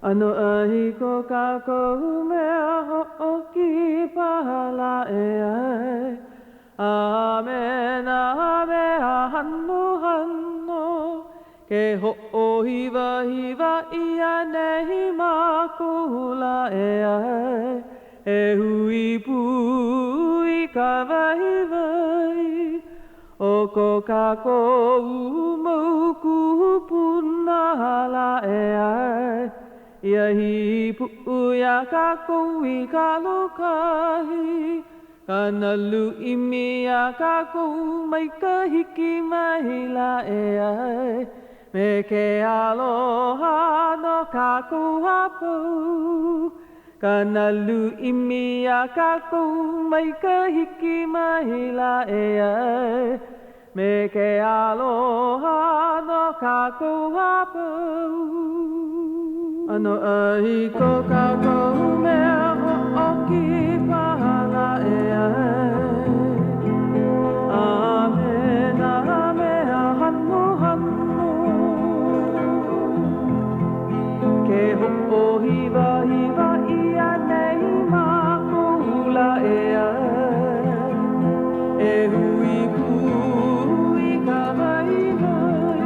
ʻAnoʻai ko kākou mea hoʻokipa lā e ʻae A me nā mea hanohano Ke hoʻohiwahiwa ʻia nei mākou lā e ʻae E hui pū i ka waiwai O ko kākou mau kūpuna lā e ʻae Ia hīpuʻu iā kākou i ka lōkahi Ka nalu ʻimi iā kākou mai ka hiki mai lā e ʻae Me ke aloha no kākou a pau Ka nalu ʻimi iā kākou mai ka hiki mai lā e ʻae Me ke aloha no kākou a pau ʻAnoʻai ko kākou mea hoʻokipa lā e ʻae A me nā mea hanohano Ke hoʻohiwahiwa ʻia nei mākou lā e ʻae E hui pū i ka waiwai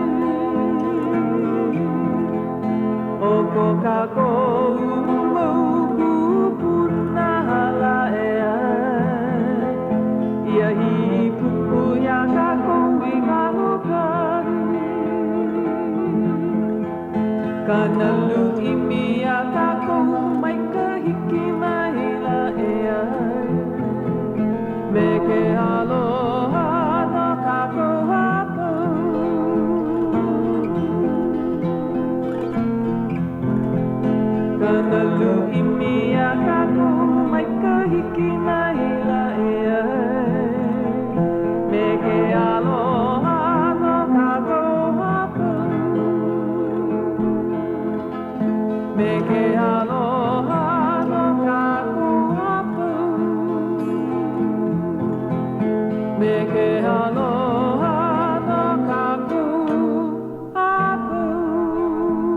O ko kākou mau kūpuna lā e ʻae Ia hīpuʻu iā kākou i ka lōkahi Ka nalu ʻimi iā kākou mai ka hiki mai lā e ʻae Me ke aloha no kākou a pau Ka nalu ʻimi iā kākou mai ka hiki mai lā e ʻae Me ke aloha no kākou a pau Me ke aloha no kākou a pau Me ke aloha no kākou a pau.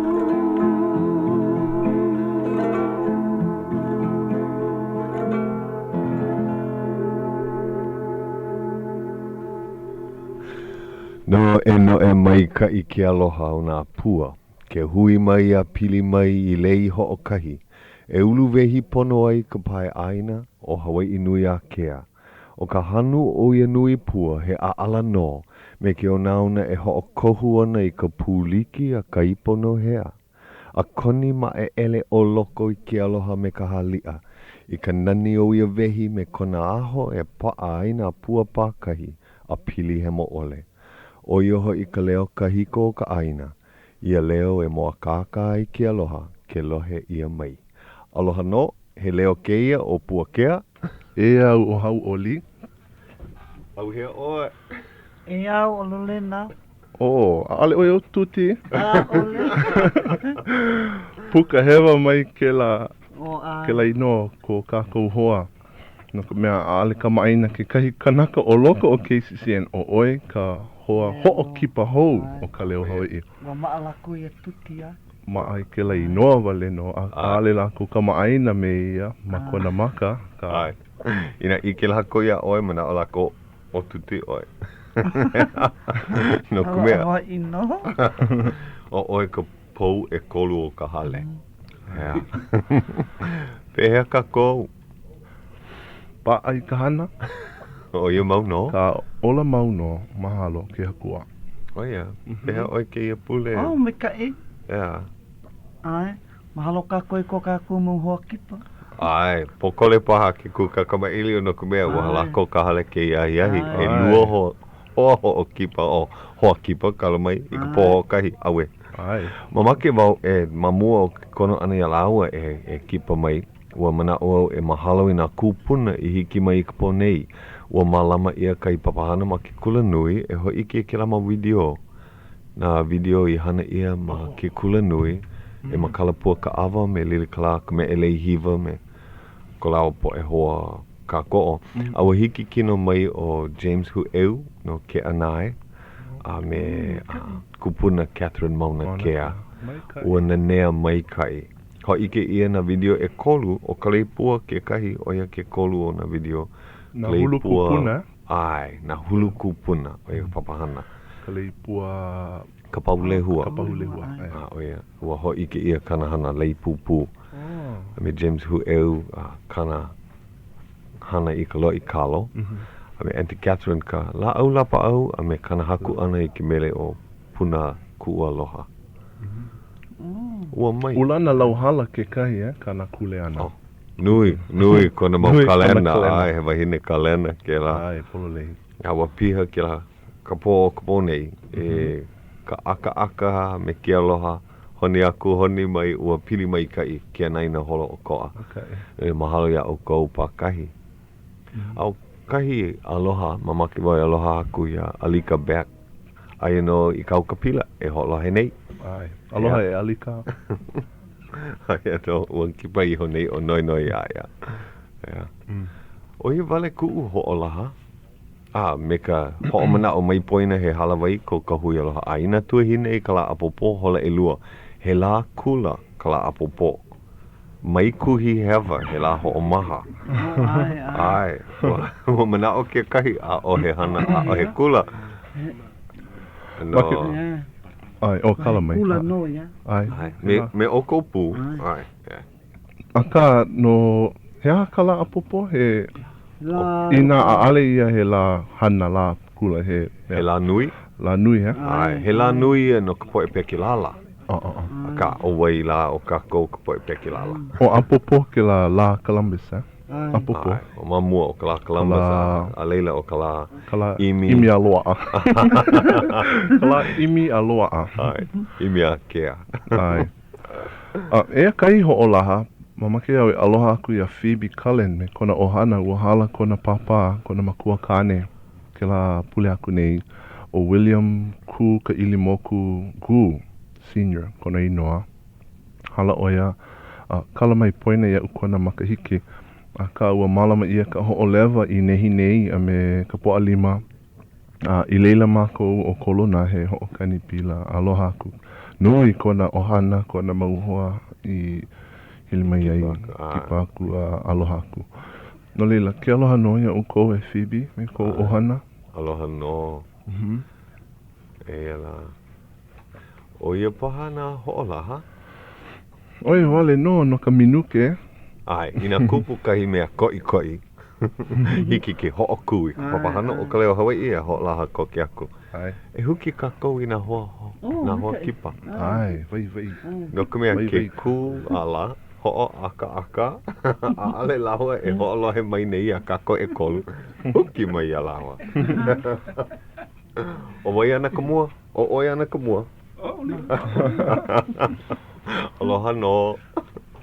Noʻenoʻe maikaʻi ke aloha o nā pua, ke hui mai a pili mai i lei hoʻokahi e uluwehi pono ai ka pae ʻāina ʻo Hawaiʻinuiākea. ʻO ka hanu o ia nui pua he ʻaʻala nō me ke onaona e hoʻokohu ana i ka pūliki a ka ipo nohea. A koni maʻeʻele ʻo loko i ke aloha me ka haliʻa, i ka nani o ia wehi me kona aho e paʻa ai nā pua pākahi a pili hemo ʻole. ʻO ia hoʻi ka leo kahiko o ka ʻāina, ia leo e mōakāka ai ke aloha ke lohe ʻia mai. Aloha nō, he leo kēia o Puakea. E au ʻo Hauʻoli. ʻAuhea ʻoe? E au ʻo Lolena. Oh, ʻaʻole ʻoe ʻo Tuti? ʻAʻole. Puka hewa mai kēlā, kēlā inoa o ko kākou hoa. No ka mea, ʻaʻole kamaʻāina kekahi kanaka o loko o KCCN ʻo ʻoe ka hoa hoʻokipa hou o Ka Leo Hawaiʻi. Ua maʻa lākou iā Tuti, a. Maʻa i kēlā inoa wale nō, a ʻaʻole lākou kamaʻāina me ia ma kona maka, akā. ʻAe. Inā ʻike lākou iā ʻoe, manaʻo lākou, ʻo Tuti ʻoe. No ka mea. ʻO ʻoe ka pou ʻekolu o ka hale. ʻEā. Pehea kākou? Paʻa i ka hana. ʻO ia mau nō? Ka ola mau nō. Mahalo ke Akua. ʻO ia. Pehea ʻoe kēia pule? Oh, maikaʻi. ʻEā. ʻAe. Mahalo kākou i ko kākou mau hoa kipa. ʻAe, pōkole paha ke kūkā kamaʻilio no ka mea, ua lako ka hale kēia ahiahi, ʻelua hoa, hoa hoʻokipa, o hoa kipa, kala mai, i ka pō hoʻokahi, ʻauē. ʻAe. Mamake wau e, ma mua o ke kono ʻana iā lāua e, e kipa mai, ua manaʻo au e mahalo i nā kūpuna i hiki mai i ka pō nei. Ua mālama ʻia kahi papahana ma ke kulanui e hōʻike i kēlā mau widiō. nā video i hana ʻia ma ke kulanui e Makalapua Kaʻawa me Lilikalā Kameʻeleihiwa me ko lāua poʻe hoa kākoʻo. A ua hiki kino mai ʻo James Huʻeu no Keʻanae a me Kupuna Katherine Maunakea. Ua nanea maikaʻi. Hōʻike ʻia nā video ʻekolu, ʻo Ka Lei Pua kekahi, ʻo ia ke kolu o nā video. Nā Hulu Kūpuna. ʻAe, Nā Hulu Kūpuna, ʻo ia ka papahana. Ka Lei Pua. Ka Pahu Lehua. Ka Pahu Lehua, ʻae. A, ʻo ia, ua hōʻike ʻia kāna hana lei pūpū. A me James Huʻeu, a kāna hana i ka loʻi kalo. A me Aunty Catherine ka lāʻau lapaʻau a me kāna haku ʻana i ke mele ʻo Puna Kuʻu Aloha. Ua mai. Ulana Lauhala kekahi, eh, kāna kuleana. Oh, nui, nui kona mau kalena, ʻae, he wahine kalena kēlā. ʻAe, pololei. A ua piha kēlā ka pō o ka pō nei e ka ʻakaʻaka me ke aloha, honi aku, honi mai, ua pili maikaʻi ke anaina holoʻokoʻa. E mahalo iā ʻoukou pākahi. A ʻo kahi aloha, mamake wau e aloha aku iā Alika Beck, aia nō i Kaukapila e hoʻolohe nei. ʻAe. Aloha e Alika. Aia nō, ua kipa iho nei ʻo Noenoe iā ia. Yeah. ʻO ia wale kuʻu hoʻolaha. A me ka hoʻomanaʻo mai poina he hālāwai ko ka Hui Aloha ʻĀina Tuahine i ka lā ʻapōpō hola ʻelua. He lā kula ka lā ʻapōpō. Mai kuhi hewa, he lā hoʻomaha. ʻAe, ua manaʻo kekahi, ʻaʻohe hana, ʻaʻohe kula. No. ʻAe, ʻo kala mai. Kula nō ia. ʻAe. Me, me ʻoukou pū. ʻAe. Akā, no he aha ka lā ʻapōpō? He Lā. Inā ʻaʻale ia he lā hana, lā kula, he mea. He lā nui? Lā nui, he? ʻAe, he lā nui ia no ka poʻe pekelala. Akā, ʻo wai lā o kākou ka poʻe pekelala? ʻO ʻapōpō kēlā lā Columbus, he? ʻApōpō. ʻAe, ʻo ma mua o ka lā Columbus, a laila ʻo ka lā Ka lā ʻimi. ʻimi a loaʻa. Ka lā ʻimi a loaʻa. ʻAe, ʻimi ākea. ʻAe. A eia kahi hoʻolaha, mamake au e aloha aku iā Phoebe Cullen me kona ʻohana, ua hala kona pāpā, kona makua kāne, kēlā pule aku nei, ʻo William Kūkaʻilimoku Goo Senior kona inoa. Hala ʻo ia, a kala mai poina iaʻu kona makahiki, akā ua mālama ʻia ka hoʻolewa i nehinei a me ka Pōʻalima, A i laila mākou ʻo Kolona he hoʻokani pila aloha aku nō i kona ʻohana, kona mau hoa i hele mai ai, kipa aku a aloha aku. No laila, ke aloha nō iā ʻoukou e Phoebe me kou ʻohana. Aloha nō. Eia lā. ʻO ia paha nā hoʻolaha. ʻO ia wale nō no ka minuke. ʻAe, inā kupu kahi mea koʻikoʻi, hiki ke hoʻokū i ka papahana ʻo Ka Leo Hawaiʻi a hoʻolaha koke aku. E huki kākou i nā hoa, nā hoa kipa. ʻAe, waiwai. No ka mea, ke kū ala, hoʻoʻakaʻaka, ʻaʻole lāua e hoʻolohe mai nei iā kākou ʻekolu, huki mai iā lāua. ʻO wai ana ka mua? ʻO ʻoe ana ka mua? ʻAʻole. Aloha nō.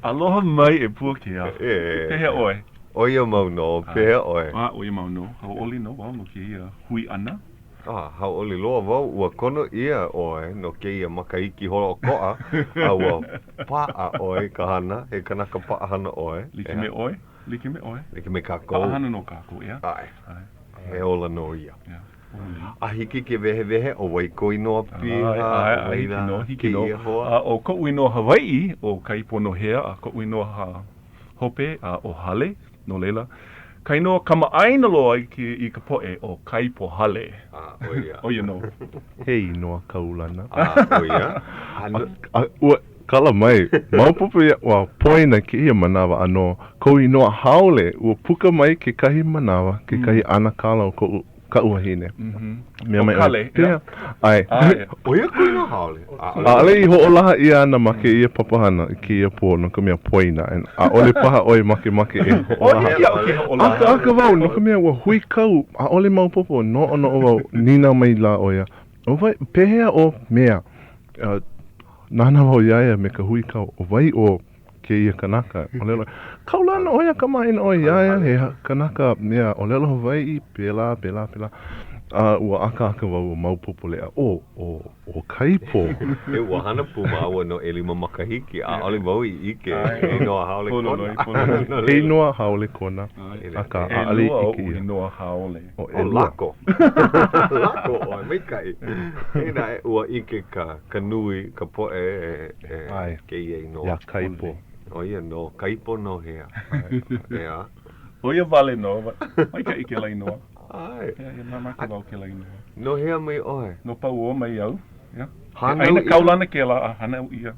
Aloha mai e Puakea. E. Pehea ʻoe? ʻO ia mau nō. Pehea ʻoe? A, ʻo ia mau nō. Hauʻoli nō wau no kēia hui ʻana. A, hauʻoli loa wau ua kono ʻia ʻoe no kēia makahiki holoʻokoʻa, a ua paʻa ʻoe i ka hana, he kanaka paʻahana ʻoe. Like me ʻoe. Like me ʻoe. Like me kākou. Paʻahana nō kākou, ʻeā? ʻAe. He ola nō ia. Yeah. A hiki ke wehewehe ʻo wai kou inoa piha, ʻo wai lā kēia hoa? A ʻo koʻu inoa Hawaiʻi ʻo Kaiponohea a koʻu inoa hope a ʻo Hale, no laila, ka inoa kamaʻāina loa i i ka poʻe ʻo Kaipohale. A, ʻo ia. ʻO ia nō. He inoa kaulana. A, ʻo ia. A, a, ua kala mai, maopopo iaʻu, ua poina kēia manawa a no kou inoa haole, ua puka mai kekahi manawa, kekahi ʻanakala o koʻu Kaʻu wahine. Mea mai ʻoe, pehea? ʻAe. ʻO ia kou inoa haole? ʻAʻole i hoʻolaha ʻia ana ma kēia papahana i kēia pō no ka mea poina and ʻaʻole paha ʻoe makemake e hoʻolaha. ʻAkaʻaka wau no ka mea ua huikau, ʻaʻole maopopo, noʻonoʻo wau, nīnau mai la ʻo ia, ʻo wai, pehea ʻo mea? Nānā wau iā ia me ka huikau, ʻo wai ʻo kēia kanaka, ʻōlelo, kaulana ʻo ia kamaʻāina ʻoe iā ia, he kanaka mea ʻōlelo Hawaiʻi, pēlā, pēlā, pēlā. A ua akaaka wau ua maopopo leʻa, ʻo, ʻo, ʻo Kaipo. E, ua hana pū māua no ʻelima makahiki, ʻaʻole wau i ʻike, he inoa haole kona. He inoa haole kona, akā, ʻaʻole i ʻike ʻia. ʻElua oʻu inoa haole. ʻO ʻelua. ʻO lako. Lako ʻoe, maikaʻi. Eia naʻe, ua ʻike ka, ka nui, ka poʻe e, e kēia inoa. Iā Kaipo. ʻO ia nō, Kaipo Nohea. ʻEā. ʻO ia wale nō. Maikaʻi kēlā inoa. ʻAe. Yeah, yeah, mamake wau kēlā inoa. No hea mai ʻoe? No Pauoa mai au. Yeah. Hānau ʻAina ʻia? kaulana kēlā a hānau ʻia.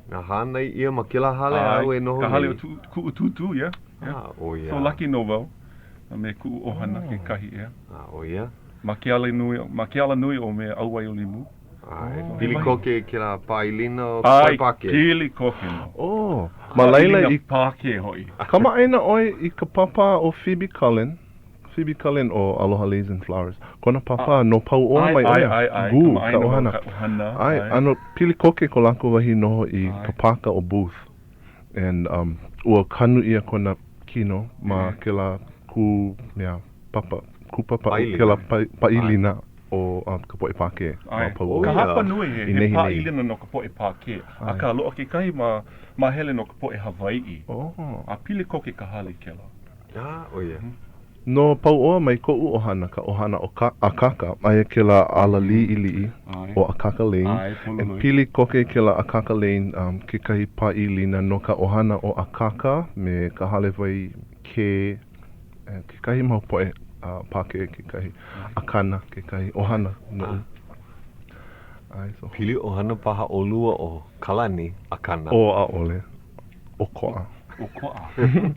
Na hānai ʻia ma kēlā hale āu e noho Ka hale nei? o tu, kuʻu tūtū, yeah. Yeah. Ah, ʻo ia. So lucky nō wau a me kuʻu ʻohana kekahi, yeah. Ah, ʻo ia. Ma ke ala nui, ma ke alanui ʻo me ʻAuwaiolimu. ʻAe, pili koke i kēlā pā ilina o ka ʻAe, poʻe Pākē. pili koke nō. Oh, ma laila i Pākē hoʻi. Kamaʻāina ʻoe i ka pāpā o Phoebe Cullen, Phoebe Cullen o Aloha Leis and Flowers. Kona pāpā no Pauoa mai ʻo ia. ʻAe, ʻae, ʻae, Goo, kamaʻāina ka wau ʻohana. ka ʻohana, ʻAe, ʻae. ʻano pili koke ko lākou wahi noho i ka pāka o Booth. And um, ua kanu ʻia kona kino ma kēlā kū mea papa, kūpapa, kēlā pāʻilina o ka poʻe Pākē ma Pauoa. Ka hapa nui he, I he nehinei. pāʻilina no ka poʻe Pākē, akā loaʻa kekahi ma māhele no ka poʻe Hawaiʻi. Oh. A pili koke ka hale i kēlā. Ah, ʻo ia. No Pauoa mai koʻu ʻohana, ka ʻohana o ka Akaka, aia kēlā ala liʻiliʻi ʻo Akaka Lane. ʻAe, pololei. E pili koke kēlā Akaka Lane um, kekahi pāʻilina no ka ʻohana o Akaka me ka Halewai Kē, kekahi mau poʻe uh, Pākē kekahi, Akana kekahi, ʻohana noʻu. ʻAe, so. Pili ʻohana paha ʻolua ʻo Kalani Akana. ʻO, ʻaʻole. ʻOkoʻa. ʻOkoʻa.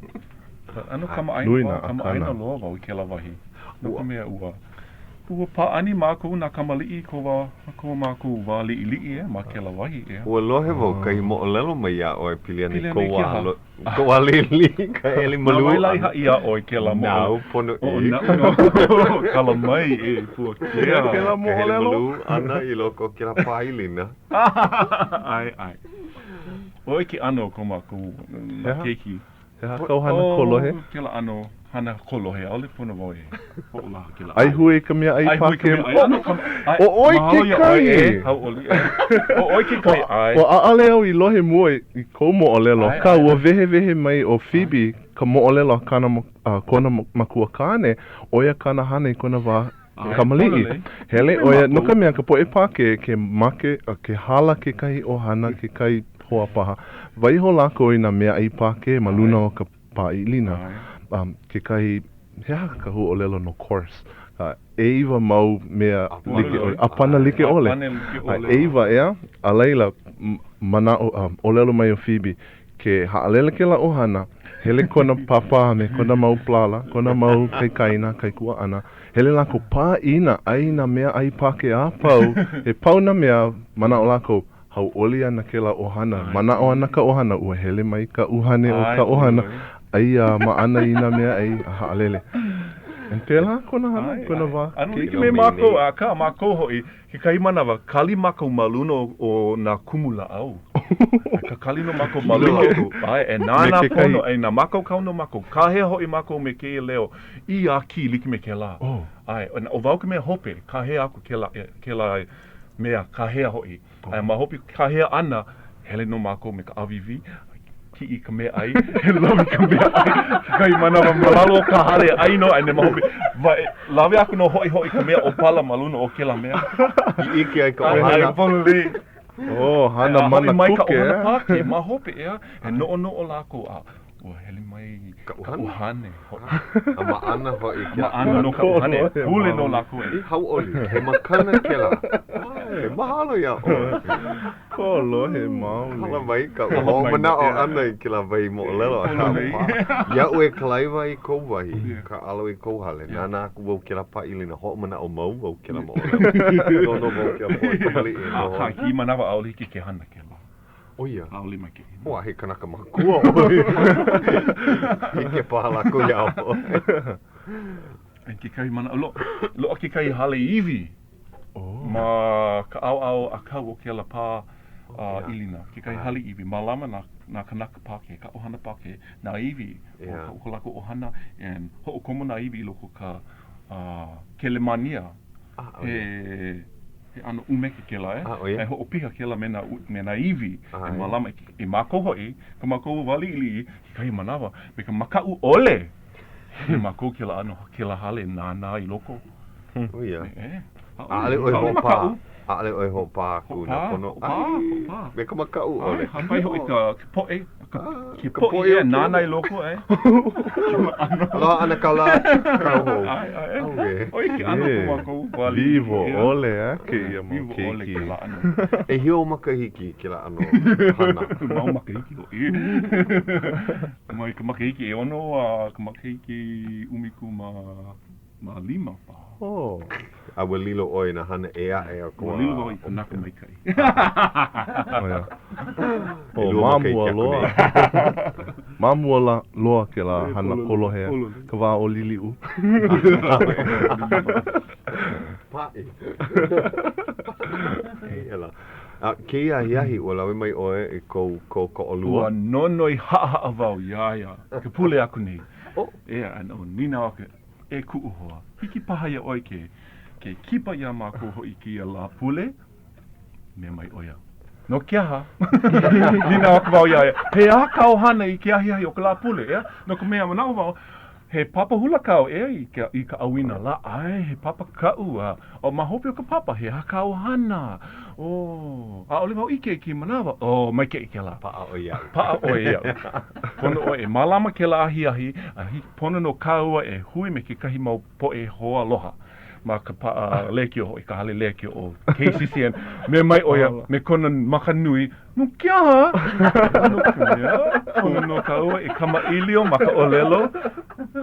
ʻAno kamaʻāina Nui wau, nā kamaʻāina Akana. loa wau i kēlā wahi. No ka mea, ua, ua pāʻani mākou nā kamaliʻi i ko wā, ko mākou wā liʻiliʻi, ʻeā, ma kēlā wahi, ʻeā. Ua lohe wau kahi moʻolelo mai iā ʻoe pili ana i Pili ana kou i wā ke aha? lo, kou wā liʻiliʻi, ka ʻeli Na malū wai lā i ʻana. haʻi iā ʻoe kēlā moʻolelo? Nāu ponoʻī. Oh, naʻu nō. Kala mai e Puakea. Kēlā Ka hele moʻolelo? malū ʻana i loko o kēlā pāʻilina. ʻAe, ʻae. ʻOe ke ʻano o ko mākou nā keiki. He aha kāu hana kolohe? Oh, kēlā ʻano hana kolohe, ʻaʻole pono wau e hoʻolaha kēlā ʻAi hui i ka meaʻai ʻAi hui ka Pākē. meaʻai. ʻAno ka, ʻae, ʻO ʻoe mahalo iā ʻoe kekahi! e, hauʻoli e. ʻO ʻoe kekahi, ʻae. Ua ʻaʻole au i lohe mua i kou moʻolelo, ʻAe, akā ʻae. ua wehewehe mai ʻo Phoebe ka moʻolelo a kāna a kona makuakāne, ʻo ia kāna hana i kona wā Kamaliʻi. Hele ʻo ia, no ka mea, ka poʻe Pākē, ke make, ke hala kekahi ʻohana, kekahi hoa paha, waiho lākou i nā meaʻai Pākē ma luna o ka pāʻilina. Kekahi, he aha ka huaʻōlelo no course? ʻEiwa mau mea like ʻole, ʻāpana like ʻole. ʻEiwa, ʻeā? A laila, manaʻo, ʻōlelo mai ʻo Phoebe, Ke haʻalele kēlā ʻohana, hele kona pāpā me kona mau palala, kona mau kaikaina, kaikuaʻana, hele lākou pāʻina, ʻai nā meaʻai Pākē a pau, he pau nā mea, manaʻo lākou, hauʻoli ana kēlā ʻohana, manaʻo ana ka ʻohana, ua hele mai ka ʻuhane o ka ʻohana, ʻai a maʻana i nā meaʻai a haʻalele. And pēlā kona hana i kona wā ʻAno keiki. like me mākou, akā mākou hoʻi, Kekahi manawa, kali mākou ma luna o nā kumu lāʻau. Kakali nō mākou ma luna o, ʻae, e nānā pono, e nā mākaukau nō mākou. Kāhea hoʻi mākou me kēia leo i ʻākī like me kēlā. ʻAe, ʻo wau ka mea hope, kāhea aku kēlā, kēlā mea, kāhea hoʻi. ʻAe, ma hope kāhea ʻana, hele nō mākou me ka ʻāwīwī, kiʻi i ka meaʻai, lawe i ka meaʻai, kekahi manawa ma lalo o ka hale ʻai nō, a ma hope, wae, lawe aku nō hoʻihoʻi i ka mea ʻōpala ma luna o kēlā mea. I ʻike ai ka ʻohana. ʻAe, pololei. Oh, hana mana kuke. mai ka ʻohana Pākē ma hope, ʻeā, e noʻonoʻo lākou, a ua hele mai Ka ka ʻuhane. ʻuhane hoʻi. A maʻana hoʻi ke Maʻana nō ka ʻuhane, pule nō lākou e. I hauʻoli, he makana kēlā. ʻAe, mahalo iā ʻoe. Kolohe maoli. Hala mai ka hoʻomanaʻo ʻana i kēlā wahi moʻolelo akā iaʻu e kalaiwa i kou wahi, kāʻalo i kou hale, nānā aku wau kēlā pāʻilina, hoʻomanaʻo mau wau kēlā moʻolelo. Noʻonoʻo wau kēlā poʻe kamaliʻi e noho. Akā, i manawa ʻaʻole hiki ke hana kēlā. ʻO ia. ʻAʻole maikaʻi. Ua he kanaka makua ʻoe. ʻIke paha lākou iā ʻoe. I kekahi manawa, lo, loaʻa kekahi hale iwi oh. ma ka ʻaoʻao ʻākau o kēlā pā uh, ʻilina. Kekahi hale iwi, mālama nā, nā kanaka Pākē, ka ʻohana Pākē, nā iwi Yeah. o, ko lākou ʻohana, and hoʻokomo nā iwi i loko ka uh, Kelemānia. Ah, oh, he, he ʻano ʻumeke kēlā, e? Ah, oh, yeah. E hoʻopiha kēlā me nā, me nā iwi Ah, e mālama i, i mākou hoʻi, ko mākou wā liʻiliʻi, kekahi manawa, me ka makaʻu ʻole. Hele mākou kēlā ʻano, kēlā hale nānā i loko. Oh, ia. E, ʻAʻole ʻoe hoʻopā. makaʻu. ʻAʻole ʻoe hoʻopā aku nā pono. Hoʻopā, hoʻopā. Me ka makaʻu ʻole. ʻAe, hāpai hoʻi ka ke poʻe, ka, Ah, ke ka poʻi poʻi e o ke nānā i loko, ʻae. Aloha ʻanakala kau hou. ʻAe, ʻae. ʻAuē. ʻO ia ke ʻano o ko mākou wā liʻiliʻi, Wiwo ʻeā. ʻole a kēia mau Wiwo ʻole keiki. kēlā ʻano. ʻEhia ou makahiki i kēlā ʻano hana? Mau makahiki hoʻi. Mai ka makahiki ʻeono a ka makahiki 15 paha. Oh. A ua lilo ʻoe i nā hana ʻē aʻe o ka Ua wā. lilo wau i kanaka maikaʻi. ʻO ia. ʻO ʻElua ma makahiki mua aku loa. nei. Ma mua la, loa kēlā hana kolohe ka wā o Liliʻu. Paʻi. Eia lā. A kēia ahiahi, ua lawe mai ʻoe i kou kōkoʻolua. Ua nonoi haʻahaʻa wau iā ia ke pule aku nei. Oh. ʻEā, a no, nīnau aku, E kuʻu hoa, hiki paha iā ʻoe ke ke kipa iā mākou hoʻi i kēia Lāpule? Mea mai ʻo ia, No ke aha? Nīnau aku wau iā ia, He aha kāu hana i ke ahiahi o ka Lāpule, ʻeā? No ka mea, manaʻo wau, he papa hula kāu, ʻeā, i ka, i ka ʻauinalā. ʻAe, he papa kaʻu, a ʻo ma hope o ka papa, he aha kāu hana? Oh, ʻaʻole wau ʻike i kēia manawa. Oh, maikaʻi kēlā. Paʻa ʻoe iaʻu. Paʻa ʻoe iaʻu. Pono ʻoe e mālama kēlā ahiahi, a hiki pono nō kāua e hui me kekahi mau poʻe hoaaloha ma ka paʻa lēkiō hoʻi, ka hale lēkiō o KCCN. Mea mai ʻo ia me kona maka nui, No ke aha? No ka mea, pono nō kāua e kamaʻilio ma ka ʻōlelo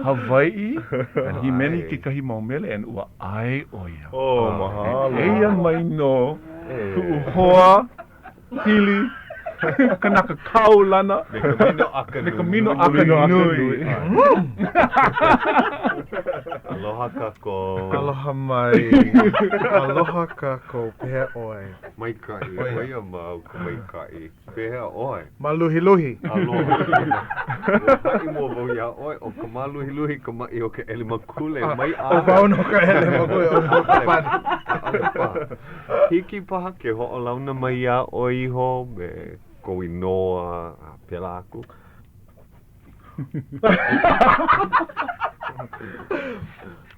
Hawaiʻi. A hīmeni kekahi mau mele and ua ʻae ʻo ia. Oh, mahalo. Eia mai nō kuʻu hoa pili kanaka kaulana. Me ka minoʻaka nui. Me ka minoʻaka nui. Aloha kākou. Aloha mai. Aloha kākou. Pehea ʻoe? Maikaʻi, ʻo ia mau ka maikaʻi. Pehea ʻoe? Māluhiluhi. Aloha. Ua haʻi mua wau iā ʻoe, ʻo ka māluhiluhi ka maʻi o ka ʻelemakule. Mai ʻae. ʻO wau nō ka ʻelemakule, ʻo wau ka pani. ʻAʻole paha. Hiki paha ke hoʻolauna mai iā ʻoe iho me kou inoa a pēlā aku.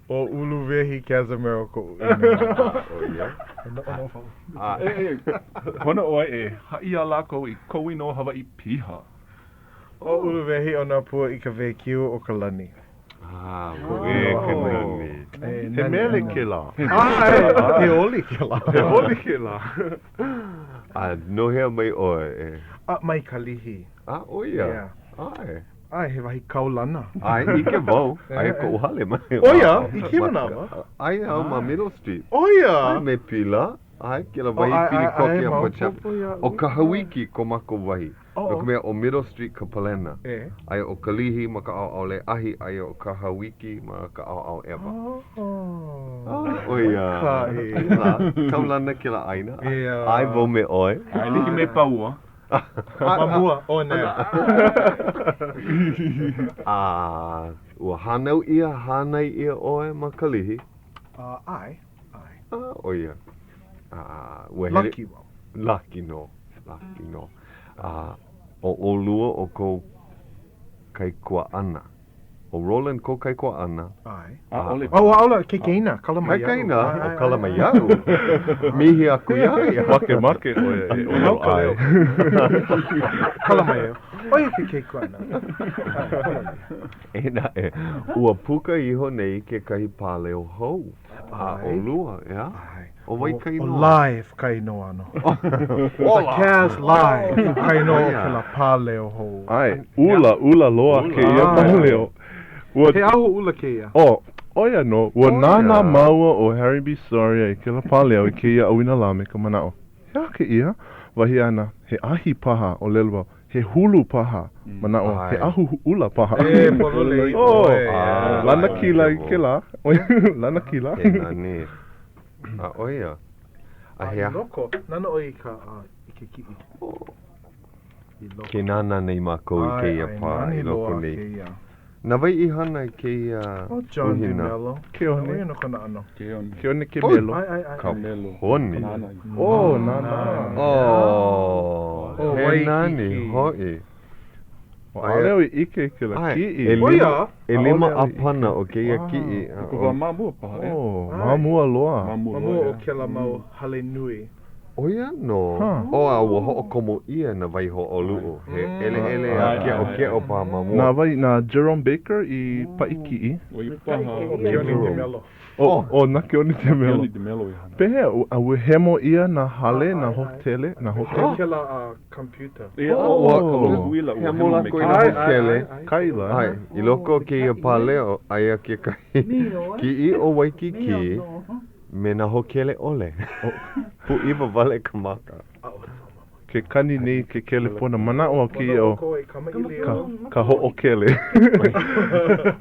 ʻO Uluwehi Cazimero koʻu inoa. ʻO ia. E noʻonoʻo wau. Pono ʻoe e haʻi iā lākou i kou inoa Hawaiʻi piha. ʻO Uluwehi o nā pua i ka wēkiu o ka lani. Ah, ʻē ka nani. He mele kēlā. ʻAe, he oli kēlā. He oli kēlā. A no hea mai ʻoe e? A, mai Kalihi. A, ʻo ia? Yeah. ʻAe. ʻAe, he wahi kaulana. ʻAe, ʻike wau. Aia koʻu hale mai. ʻO ia, i kēia manawa? Aia au ma Middle Street. ʻO ia? ʻAe, me Pila. ʻAe, kēlā wahi pili koke a Port Chapman. ʻO Kahauiki ko mākou wahi. No ka mea, ʻo Middle Street ka palena. Aia ʻo Kalihi ma ka ʻaoʻao Lēʻahi, aia ʻo Kahauiki ma ka ʻaoʻao ʻEwa. ʻO ia. Kaulana kēlā ʻāina. ʻAe wau me ʻoe. ʻAe like me pāua. Ma mua, ʻo ne. A ua hānau ʻia, hānai ʻia ʻoe ma Kalihi? ʻAe, ʻae. A, ʻo ia. A, ua hele. Laki wau. Laki nō, laki nō. A ʻo ʻolua ʻo kou kaikuaʻana. ʻO Roland kou kaikuaʻana. ʻAe. ʻAʻole. Oh, ʻaʻole, kaikaina, kala mai iaʻu. Kaikaina, ʻo kala mai iaʻu. Mihi aku iā ia. Makemake ʻo ia e ʻōlelo ʻae. Kala mai iaʻu. ʻO ia ke kaikuaʻana. E naʻe, ua puka iho nei kekahi pāleo hou. A ʻolua, ʻeā? ʻAe. ʻO wai ka inoa? ʻO Live ka inoa no. The Kaz Live ka inoa o kēlā pāleo hou. ʻAe, ʻula, ʻula loa kēia pāleo. Ua. He aho ʻula kēia. Oh, ʻo ia nō, ua nānā māua ʻo Harry B. Soria i kēlā pāleo i kēia ʻauinalā me ka manaʻo, he aha kēia? Wahi āna, he ahi paha, ʻōlelo wau, He hulu paha, manaʻo, he ahu ʻula paha. E, pololei ʻoe. Oh, lanakila i kēlā. Lanakila. He nani. A ʻo ia. A i loko, nānā ʻoe i ka, i ke kiʻi. Ke nānā nei mākou i kēia pā i loko nei. Na wai i hana i kēia ʻO John uhina? DeMello. Keone. ʻO ia nō kona ʻano. Keone. Keone ke melo. ʻAe, ʻae, ʻae. Ka honi. Oh, nānā. Oh, he nani hoʻi. ʻAʻole au i ʻike i kēlā kiʻi. ʻElima ʻāpana o kēia kiʻi. I ka wā ma mua paha, ʻeā? Oh, ma mua loa. Ma mua o kēlā mau hale nui. ʻO ia nō. Oh, a ua hoʻokomo ʻia nā waihoʻoluʻu, he ʻeleʻele a keʻokeʻo paha ma mua. Na wai, na Jerome Baker i paʻi kiʻi. ʻO ia paha. ʻO Keoni DeMello. Oh, oh, na Keoni DeMello. Keoni DeMello i hana. Pehea, a ua hemo ʻia nā hale, nā hōkele, nā hōkele? Kēlā computer. Ia, ua ka lohe huila, ua hemo lākou i nā hōkele. Kaila. ʻAe, i loko o kēia pāleo, aia kekahi kiʻi o Waikīkī me nā hōkele ʻole. Pūʻiwa wale ka maka. Ke kani nei ke kelepona, manaʻo au kēia ʻo ka, ka hoʻokele.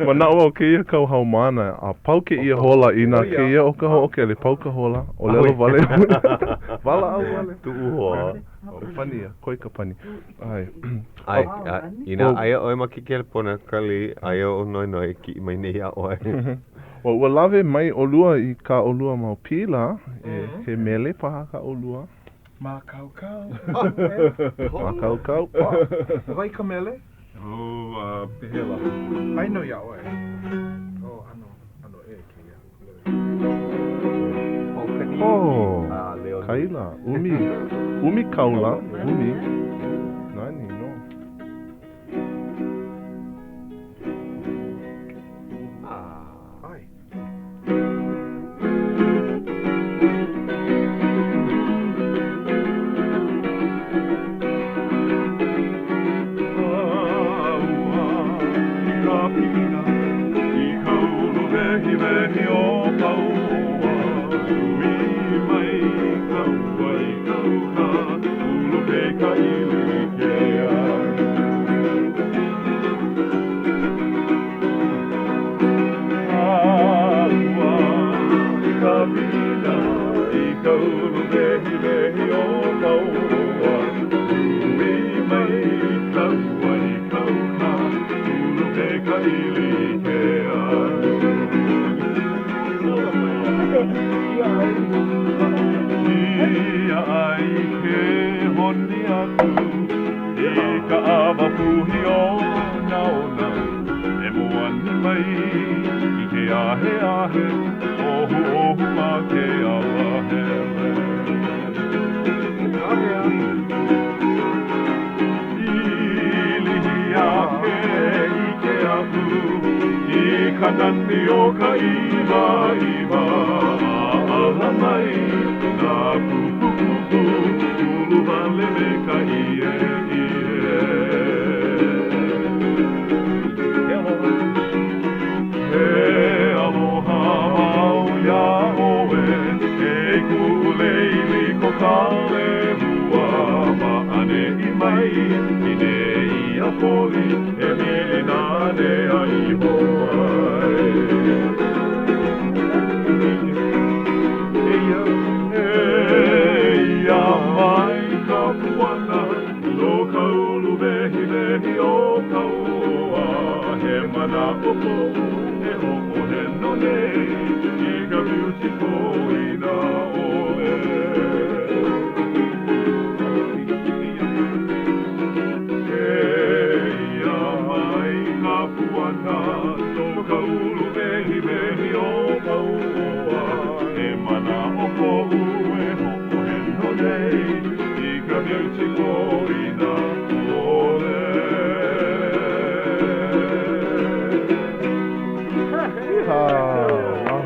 Manaʻo au kēia kau haumāna, a pau kēia hola inā kēia ʻo ka hoʻokele, pau ka hola, ʻōlelo wale. Walaʻau wale. Tuʻuhoa. ʻO pani ia, koe ka pani. ʻAe. ʻAe, inā aia ʻoe ma ke kelepona, Kali, aia ʻo Noenoe e kiʻi mai nei iā ʻoe. Ua, ua lawe mai ʻolua i kā ʻolua mau pila, e, he mele paha kā ʻolua. Mākaukau. Mākaukau. ʻO wai ka mele? Oh, a pehea lā? Aia nō iā ʻoe. Oh, ʻano, ʻano ʻē kēia. Oh, Kaila, ʻumi, ʻumi kaula, ʻumi. Nani nō.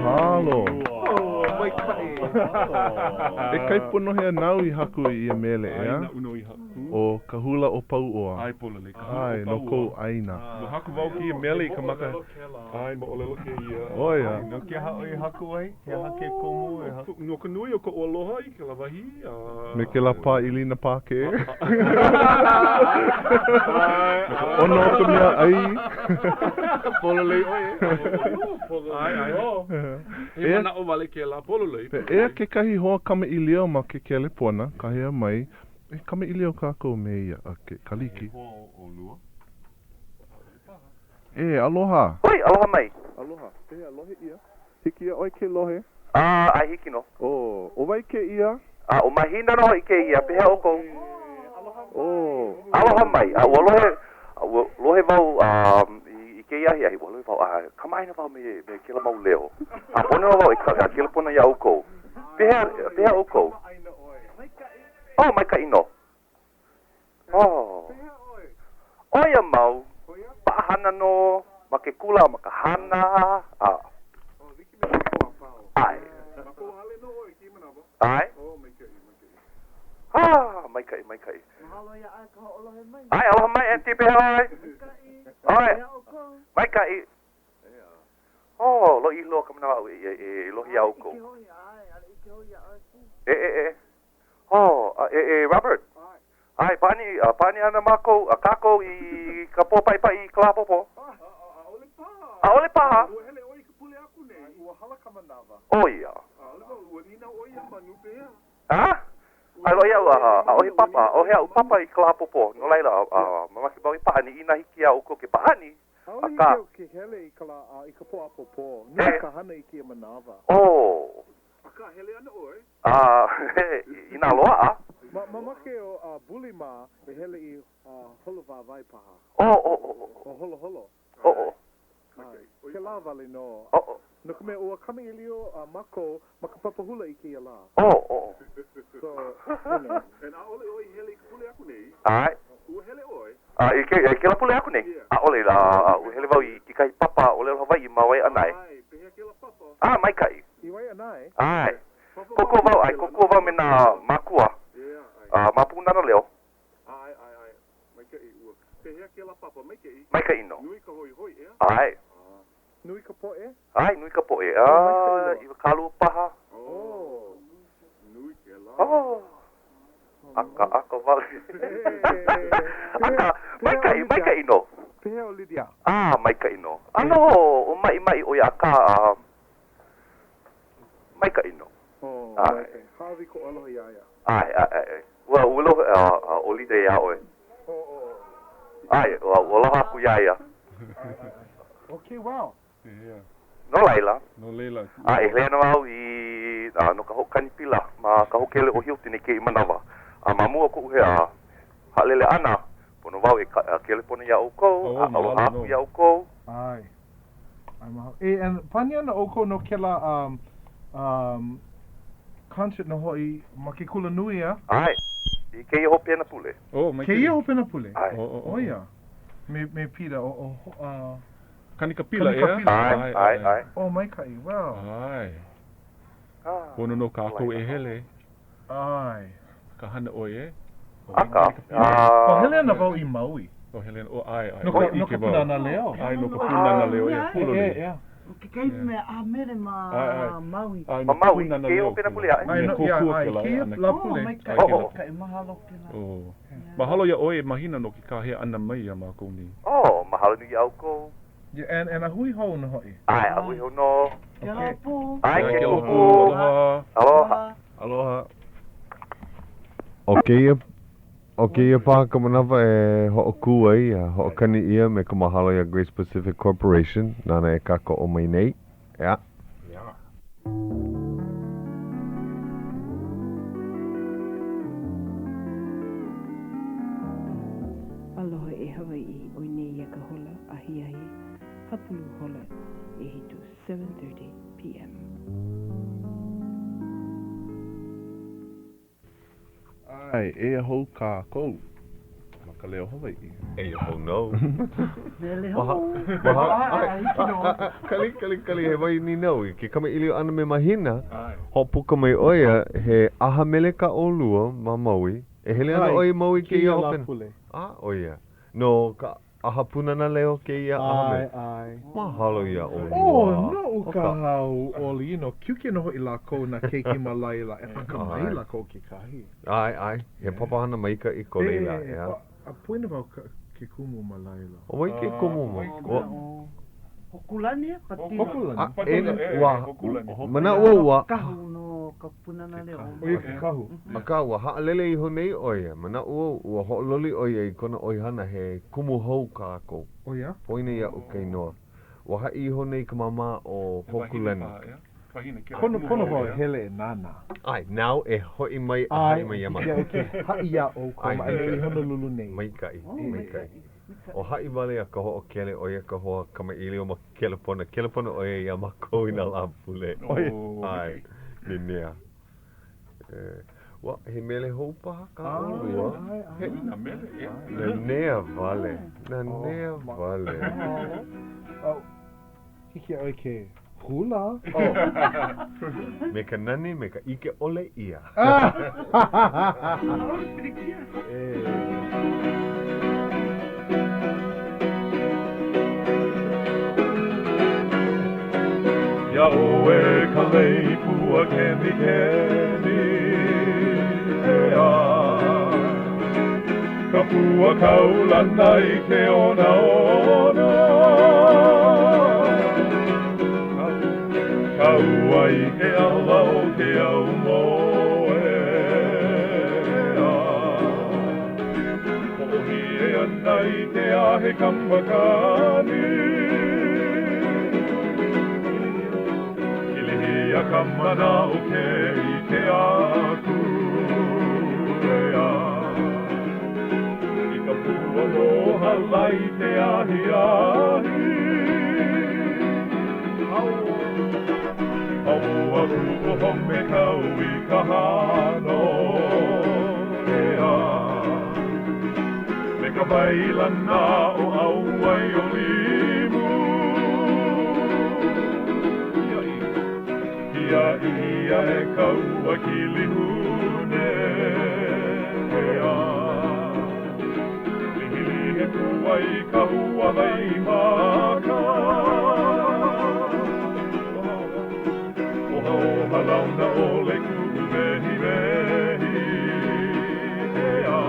Mahalo. E Kaipono hea nāu i haku i ia mele, ʻeā? ʻAe, naʻu nō i haku. ʻO ka hula ʻo Pauoa. ʻAe, pololei, ka hula ʻo ʻAe, no kou ʻāina. Ua haku wau kēia mele i ka maka. ʻAe, moʻolelo kēia. ʻO ia. No ke aha ʻoe i haku ai? He aha ke kumu e haku? No ka nui o koʻu aloha i kēlā wahi, a. Me kēlā pā ʻilina Pākē. Me ka ʻono o ka mea ʻai. Pololei ʻoe. ʻAe, ʻae. He manaʻo wale kēlā, pololei. Eia kekahi hoa kamaʻilio ma ke kelepona, kāhea mai, E kamaʻilio kākou me ia, a ke Kaliki. E, aloha! Hui, aloha mai. Aloha. Pehea, lohe ʻia? Hiki iā ʻoe ke lohe? A, ʻae hiki nō. Oh, ʻo wai kēia? A, ʻo Mahina nō hoʻi kēia. Pehea ʻoukou? Oh. Aloha mai. A, ua lohe, ua lohe wau i kēia ahiahi, ua lohe wau, a kamaʻāina wau me, me kēlā mau leo. A pono nō wau e ka, kelepona iā ʻoukou. Pehea, pehea ʻoukou? Oh, maikaʻi nō. Oh. ʻOia mau, paʻahana nō ma ke kula, ma ka hana, a. ʻAe. ʻAe. Ah, maikaʻi, maikaʻi. Mahalo iā ʻoe ka hoʻolohe mai. ʻAe, aloha mai, Aunty, pehea ʻoe? Maikaʻi. ʻAe. Pehea ʻoukou? Maikaʻi. Oh, lōʻihi loa ka manawa aʻu e, e, e lohe iā ʻoukou. ʻIke hoʻi, ʻae, ʻaʻole ʻike hoʻi iā ʻoe pū. E, e, e. Oh, a, e, e, Robert. ʻAe, pāʻani, pāʻani ana mākou, a kākou i ka pō paʻipaʻi i ka lā ʻapōpō. ʻAʻole paha. ʻAʻole paha. Ua hele ʻoe i ka pule aku nei. Ua hala ka manawa. ʻO ia. ʻAʻole wau, ua nīnau ʻoe iā Manu pehea? A? A lohe iaʻu, a, ʻaʻohe papa, ʻaʻohe aʻu papa i ka lā ʻapōpō. No laila, a, mamake wau e pāʻani inā hiki iā ʻoukou ke pāʻani. ʻAʻole Akā. hiki iaʻu ke hele i ka lā, a i ka pō ʻapōpō. Nui ka hana i kēia manawa. Oh. Akā, hele ana ʻoe? A, inā loaʻa. Ma, mamake ʻo a Bully mā e hele i a holo wāwae paha. Oh, oh, oh, oh. O holoholo. Oh, oh. ʻAe, kēlā wale nō. Oh, oh. No ka mea, ua kamaʻilio a mākou ma ka papa hula i kēia lā. Oh, oh. So, you know. And ʻaʻole ʻoe i hele i ka pule aku nei? ʻAe. Ua hele ʻoe? A, i ke, i kēlā pule aku nei? ʻAʻole, a, a, ua hele wau i kekahi papa ʻōlelo Hawaiʻi ma Waiʻanae. ʻAe, pehea kēlā papa? A, maikaʻi. I Waiʻanae? ʻAe. Kōkua wau, ʻae, kōkua wau me nā mākua, a ma Pūnana Leo. ʻAe, ʻae, ʻae. Maikaʻi, ua. Pehea kēlā papa? Maikaʻi? Maikaʻi nō. Nui ka hoihoi, ʻeā? ʻAe. Nui ka poʻe? ʻAe, nui ka poʻe. A, 20 paha. Oh, nui kēlā. Oh. ʻAkaʻaka wale. Akā, maikaʻi, maikaʻi nō. Pehea ʻo Lydia? A, maikaʻi nō. ʻAno, o maʻimaʻi ʻo ia, akā, a, maikaʻi nō. Oh, ʻAe. maikaʻi. Hāʻawi koʻu aloha iā ia. ʻAe, ʻae, ʻae. Ua, ua lohe a, a, ʻo Lydia iā ʻoe. Oh, oh, oh. ʻAe, ua, ua aloha aku iā ia. ʻAe, ʻae, ʻae. Okay, wow. No laila. No laila. A e hele ana au i, a, no ka hoʻokani pila ma ka hōkele ʻo Hilton i kēia manawa. A ma mua o koʻu he, a, haʻalele ʻana, pono wau e ka, kelepona iā ʻoukou, a aloha aku iā ʻoukou. ʻAe. ʻAe, mahalo. E, and pāʻani ana ʻoukou no kēlā um, um, concert nō hoʻi ma ke kula nui, ʻeā? ʻAe. I kēia hopena pule. Oh, maikaʻi. Kēia hopena pule? ʻAe. ʻO ia. Me, me Peter, ʻo, ʻo, uh, Kani ka pila, ʻeā? ʻAe, ʻae, ʻae. Oh, maikaʻi. Well. ʻAe. Pono nō kākou e hele. ʻAe. Ka hana ʻoe, e? Akā, O hele ana wau i Maui. O hele ana, o ʻae, ʻae. No ka, no ka Pūnana Leo. ʻAe, no ka Pūnana Leo, ʻeā, Pūloli. E, ʻeā. ʻO kekahi mea ʻaha mele ma Maui. ʻAe, Ma Maui, kēia hopena pule aʻe. ʻAe, no, ia, ʻae, kēia lā pule. Oh, maikaʻi, maikaʻi, mahalo kēlā. Oh. Mahalo iā ʻoe e Mahina no ke kāhea ʻana mai iā mākou nei. Oh, mahalo nui iā ʻoukou. Yeah, and, and a hui hou nō hoʻi. ʻAe, a hui hou nō. Kēlā pū. ʻAe, kēlā pū. Aloha. Aloha. Aloha. ʻO kēia, ʻo kēia paha ka manawa e hoʻokū ai a hoʻokani ʻia me ka mahalo iā Grace Pacific Corporation nāna e kākoʻo mai nei. ʻEā. Aloha e Hawaiʻi, ʻoi nei ia ka hola ahiahi hapulu hola ʻehiku, 7:30 PM. ʻAe, eia hou kākou ma ka Leo Hawaiʻi. Eia hou nō. Lele hou. Kali, kali, kali, he wahi nīnau. I ke kamaʻilio ʻana me Mahina, hoʻopuka mai ʻo ia, he ʻaha mele kā ʻolua ma Maui. E hele ana ʻoe i Maui kēia hopena? A, ʻo ia. No ka ʻAha Pūnana Leo kēia ʻaha mele. ʻAe, ʻae. Mahalo iā ʻolua. Oh, noʻu ka hauʻoli ʻino. Kiuke nō hoʻi lākou nā keiki ma laila e akamai lākou kekahi. ʻAe, ʻae. He papahana maikaʻi ko laila, ʻeā. A poina wau ke kumu ma laila. ʻO wai ke kumu ma? Hokulani, Patino. Hokulani. A, e, ua, manaʻo au ua. Kahu no ka Pūnana Leo. ʻO ia ke kahu. Akā, ua haʻalele iho nei ʻo ia. Manaʻo au, ua hoʻololi ʻo ia i kona ʻoihana he kumu hou kākou. ʻO ia? Poina iaʻu ka inoa. Ua haʻi iho nei ka māmā o Hōkūlani. Pono, pono wau e hele e nānā. ʻAe, nāu e hoʻi mai a haʻi mai iā mākou. ʻAe, hiki iaʻu ke haʻi iā ʻoukou ma ʻaneʻi i Honolulu nei. Maikaʻi, maikaʻi. ʻO haʻi wale a ka hoʻokele, ʻo ia ka hoa kamaʻilio ma ke kelepona. Kelepona ʻo ia iā mākou i nā Lāpule. ʻAe, nenea. Ua, he mele hou paha kā ʻolua? He nā mele, ʻeā. Nanea wale, nanea wale. Hiki iā ʻoe ke hula. Oh. Me ka nani, me ka ʻike ʻole ʻia. ʻAʻole pilikia. Iā ʻoe ka lei pua kenikeni, ʻeā. Ka pua kaulana i ke onaona. Ka ua i ke ʻala o ke aumoe, ʻeā. Hoʻohiʻe ana i ke ahe ka makani. Ilihia ka manaʻo ke ʻike aku, ʻeā. I ka pua mōhala i ke ahiahi. Hauoha kuʻu home kau i ka hano, ʻeā. Me ka wailana o ʻAuwai o limu. Kiaʻi ʻia e ka ua kilihune, ʻeā. Lihilihi pua i ka hua waimaka. Ohaoha launa ʻole kuʻu wehiwehi, ʻeā.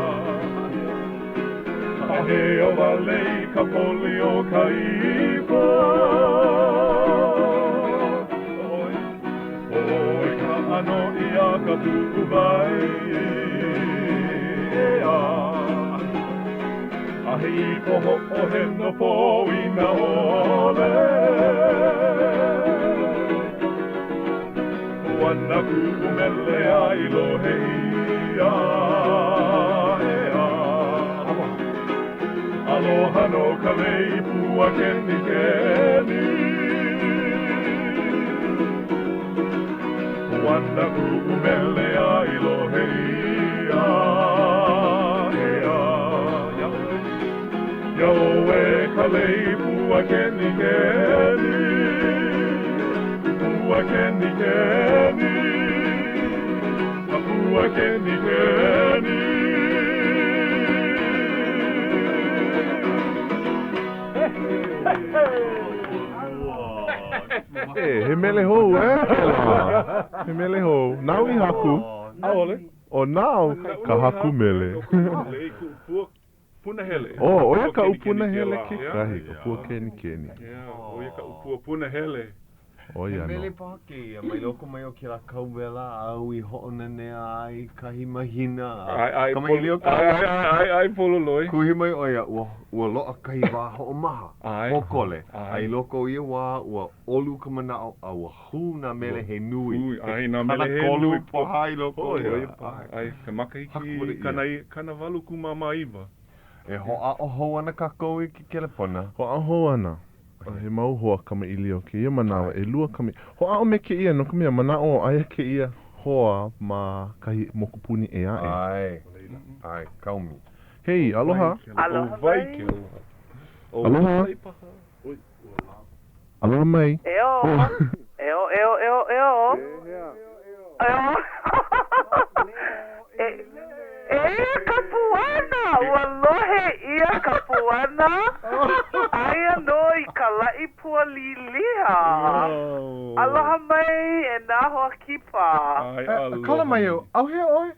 Haʻaheo wale i ka poli o ka ipo. ʻOi ka ʻano ʻia ka puʻuwai, ʻeā. A he ipo hoʻoheno poina ʻole. Puana kuʻu mele a i lohe ʻia, ʻeā. Aloha nō ka lei pua kenikeni. Puana kuʻu mele a i lohe ʻia, ʻeā. Iā ʻoe ka lei pua kenikeni, pua kenikeni, ka pua kenikeni. E, he mele hou, eh, kēlā. He mele hou. Nāu i haku? ʻAʻole. ʻO nāu ka haku mele. Lei kuʻu pua punahele. Oh, ʻo ia kaʻu punahele kekahi, ka pua kenikeni. Yeah, ʻo ia kaʻu pua punahele. ʻO ia He mele nō. paha kēia mai loko mai o kēlā kauwela āu i hoʻonanea ai kahi mahina a ʻAe, ʻae, kamaʻilio ʻae, ʻae, ʻae, ʻae, pololoi. Kuhi mai ʻo ia, ua, ua loaʻa kahi wā hoʻomaha, ʻAe. pōkole, ʻAe. a i loko o ia wā, ua ʻolu ka manaʻo a ua hū nā mele he nui. Hū, ʻae, nā mele he nui. 30 paha i loko o ia. ʻAe, ʻae, he makahiki Haku wale ʻia. 88. E hoʻāʻo hou ana kākou i ke kelepona. Hoʻāʻo hou ana. He mau hoa kamaʻilio kēia manawa, ʻelua kama-, hoʻāʻo me kēia, no ka mea, manaʻo aia kēia hoa ma kahi mokupuni ʻē aʻe. ʻAe, ʻae, kaomi. Hei, aloha. Aloha mai. Aloha. Aloha mai. Eo. Eo, eo, eo, eo. Eo. E, e ka puana, ua lohe ʻia ka puana, aia nō i ka laʻi pua līliha. Aloha mai e nā hoa kipa. Kala mai au, ʻauhea ʻoe?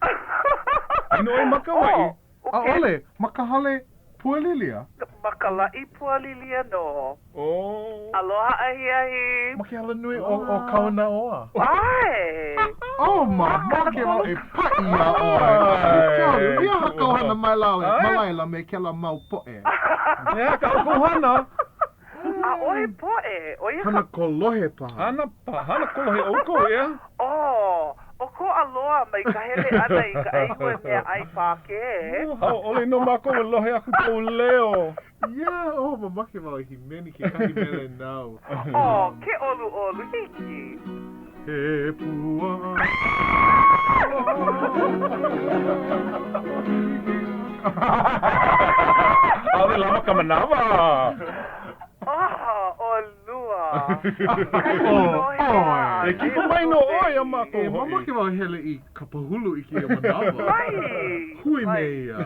Inā ʻoe ma Kauaʻi. ʻAʻole, ma ka hale pua lilia. Ma ka laʻi pua lilia nō. Oh. Aloha ahiahi. Ma ke alanui o o Kaunaoa. ʻAe. Oh, mamake wau e paʻi iā ʻoe. Kelly, he aha kāu hana mai laila, ma laila me kēlā mau poʻe? He aha kā ʻoukou hana? ʻAʻohe poʻe, ʻo ia ka. Hana kolohe paha. Hana, hana kolohe ʻoukou, ʻeā? Oh, ʻOkoʻa loa mai ka hele ʻana i ka ʻaihue meaʻai Pākē. Hauʻoli nō mākou e lohe aku kou leo. Yeah, oh, mamake wau e hīmeni kekahi mele nāu. Oh, ke ʻoluʻolu, hiki. He pua ʻAʻole lawa ka manawa. Oh, ʻolua. E kipa mai nō ʻoe iā mākou hoʻi. E mamake wau e hele i Kapahulu i kēia manawa. Mai! Hui me ia.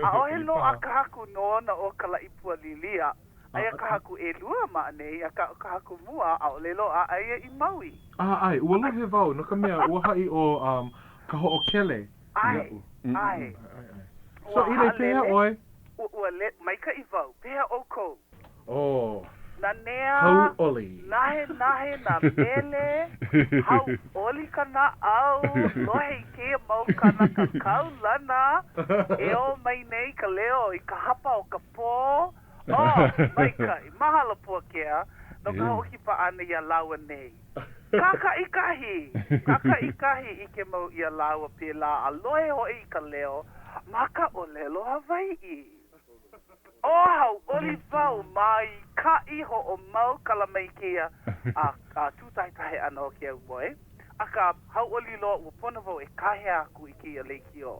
ʻAʻohe loaʻa ka haku nona ʻo Kalaʻipualilia. Aia ka haku ʻelua ma ʻaneʻi, akā ʻo ka haku mua, ʻaʻole loaʻa, aia i Maui. ʻAe, ua lohe wau, no ka mea, ua haʻi ʻo um, Kahoʻokele iaʻu. ʻAe, ʻae. So, Ilei, pehea ʻoe? Ua, ua le, maikaʻi wau. Pehea ʻoukou? Oh. Nanea. Hauʻoli. Nahenahe nā mele, hauʻoli ka naʻau, lohe i kēia mau kānaka kaulana e ō mai nei ka leo i ka hapa o ka pō. Oh, maikaʻi. Mahalo Puakea no ka hoʻokipa ʻana iā lāua nei. Kākaʻikahi! Kākaʻikahi ʻike mau ʻia lāua pēlā a lohe hoʻi i ka leo ma ka ʻōlelo Hawaiʻi. Oh, hauʻoli wau maikaʻi hoʻomau kala mai kēia a a tūtahetahe ʻana o ke aumoe. Akā, hauʻoli loa ua pono wau e kāhea aku i kēia leikiō.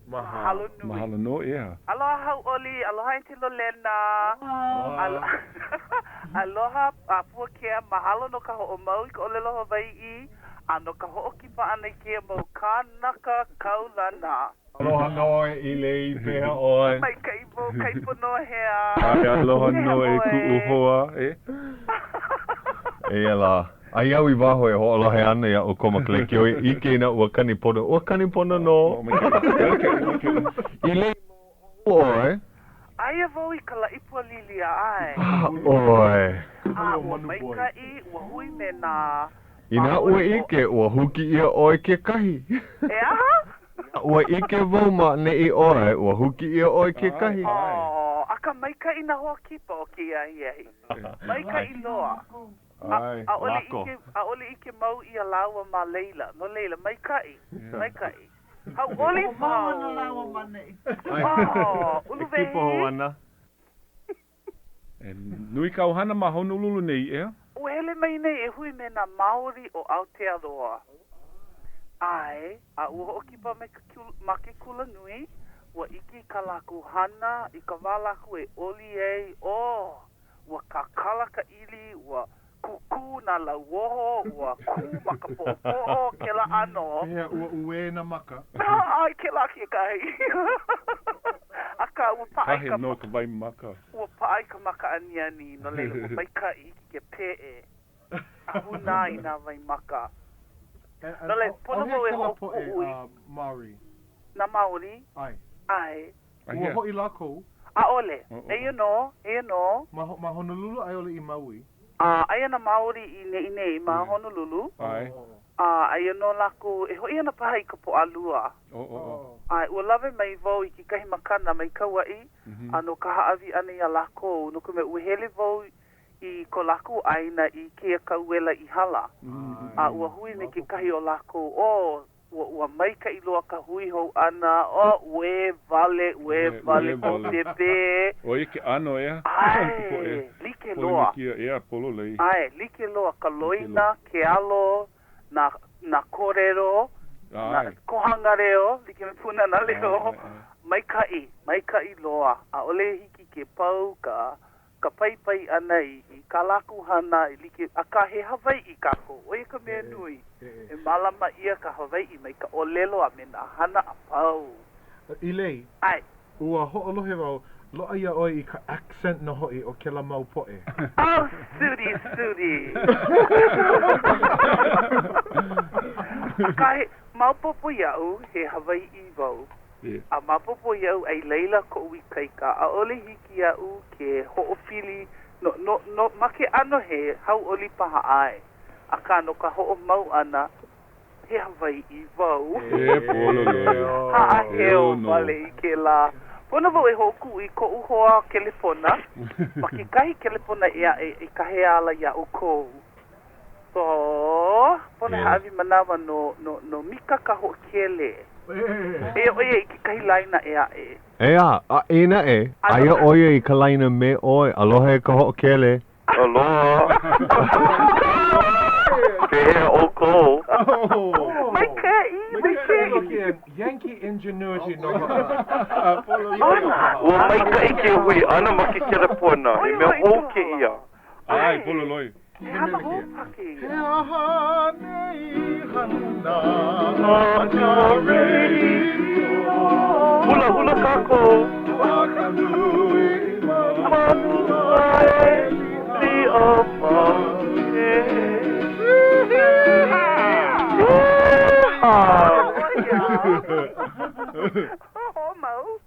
Mahalo nui. Mahalo nō, ʻeā. Aloha hauʻoli, aloha Aunty Lolena. Aloha. Aloha a Puakea, mahalo no ka hoʻomau i ka ʻōlelo Hawaiʻi a no ka hoʻokipa ʻana i kēia mau kānaka kaulana. Aloha nō e Ilei, pehea ʻoe? Maikaʻi wau, Kaipo nohea. ʻAe, aloha nō e kuʻu hoa, e. Eia lā. Aia au i waho e hoʻolohe ana iā ʻoukou ma ka lekiō e ʻike inā ua kani pono. Ua kani pono nō. Ilei ma Oʻahu ʻoe? Aia wau i ka Laʻipualilia, ʻae. ʻOe. A ua maikaʻi, ua hui me nā Inā ua ʻike, ua huki ʻia ʻoe kekahi. E aha? Ua ʻike wau ma ʻaneʻi ʻoe, ua huki ʻia ʻoe kekahi. Oh, akā maikaʻi nā hoa kipa o kēia ahiahi. Maikaʻi loa. ʻAʻole ʻike, ʻaʻole ʻike mau ʻia lāua ma laila. No laila, maikaʻi, maikaʻi. Hauʻoli wau. Oh, uluwehi. E nui kāu hana ma Honolulu nei, ʻeā? Ua hele mai nei e hui me nā Māori o Aotearoa. ʻAe, a ua hoʻokipa me ka, ma ke kulanui, ua ʻike i kā lākou hana, i ka wā lākou e oli ai, oh, ua kakala ka ʻili, ua kukū nā lauoho, ua kū ma ka poʻopoʻo, kēlā ʻano. Pehea, ua uē nā maka? ʻAe, kēlā kekahi. Akā, ua paʻa i ka. Kahe nō ka waimaka. Ua paʻa i ka maka aniani, no laila, ua maikaʻi, hiki ke peʻe a hūnā i nā waimaka. No laila, pono wau e hoʻokuʻu i. Māori. Nā Māori? ʻAe. ʻAe. Ua hoʻi lākou? ʻAʻole. Eia nō, eia nō. Ma, ma Honolulu a i ʻole i Maui? A, aia nā Māori i neʻi nei ma Honolulu. ʻAe. A, aia nō lākou e hoʻi ana paha i ka Pōʻalua. ʻAe, ua lawe mai wau i kekahi makana mai Kauaʻi, a no ka hāʻawi ʻana iā lākou, no ka mea, ua hele wau i ko lākou ʻāina i kēia kauwela i hala. A ua hui me kekahi o lākou, oh, Ua, ua maikaʻi loa ka hui hou ʻana, oh, uē wale, uē wale, kōpēpē. ʻO ia ke ʻano, ʻeā? ʻAe, like loa. Polenekia, ʻeā, pololei. ʻAe, like loa ka loina, ke alo, nā, nā kōlelo, nā kohana leo, like me Pūnana Leo. Maikaʻi, maikaʻi loa. ʻAʻole hiki ke pau ka ka paipai ʻana i i kā lākou hana e like, akā he Hawaiʻi kākou, ʻo ia ka mea nui, e mālama ʻia ka Hawaiʻi mai ka ʻōlelo a me nā hana a pau. Ilei, ʻAe. Ua hoʻolohe wau, loaʻa iā ʻoe i ka accent nō hoʻi o kēlā mau poʻe. Oh, suri, suri. Akā, he maopopo iaʻu, he Hawaiʻi wau. A maopopo iaʻu a i laila koʻu ikaika, ʻaʻole hiki iaʻu ke hoʻopili no, no, no, ma ke ʻano he hauʻoli paha ʻae, akā no ka hoʻomau ʻana, he Hawaiʻi wau. E pololei. Haʻaheo wale i kēlā. Pono wau e hoʻokuʻu i koʻu hoa kelepona ma kekahi kelepona ʻē aʻe i kāhea ala iā ʻoukou. So, pono e hāʻawi manawa no, no, no Mika Kahoʻokele. Eia ʻo ia i kekahi laina ʻē aʻe. ʻEā, a eia naʻe, aia ʻo ia i ka laina me ʻoe. Aloha e Kahoʻokele. Aloha. Pehea ʻoukou? Maikaʻi, maikaʻi. Yankee ingenuity no hoʻi. Ua maikaʻi ke hui ʻana ma ke kelepona. He mea hou kēia. ʻAe, pololei. He hana hou paha kēia. He aha nei hana a ka radio? Hula, hula kākou. A ka nui manu ae lia make. Hoʻomau.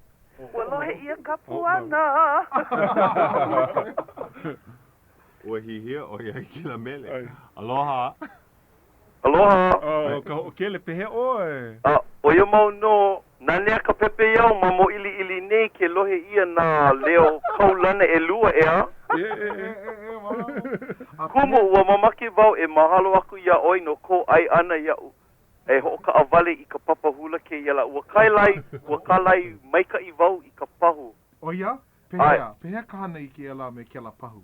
Ua lohe ʻia ka puana. Ua hihia ʻo ia i kēlā mele. Aloha. Aloha. Oh, Kahoʻokele, pehea ʻoe? A, ʻo ia mau nō, nanea ka pepeiao ma Mōʻiliʻili nei ke lohe ʻia nā leo kaulana ʻelua, ʻeā? Kumu, ua mamake wau e mahalo aku iā ʻoe no kou ʻae ʻana iaʻu e hoʻokaʻawale i ka papa hula kēia lā. Ua kālai, ua kālai maikaʻi wau i ka pahu. ʻO ia? Pehea? Pehea ka hana i kēia lā me kēlā pahu?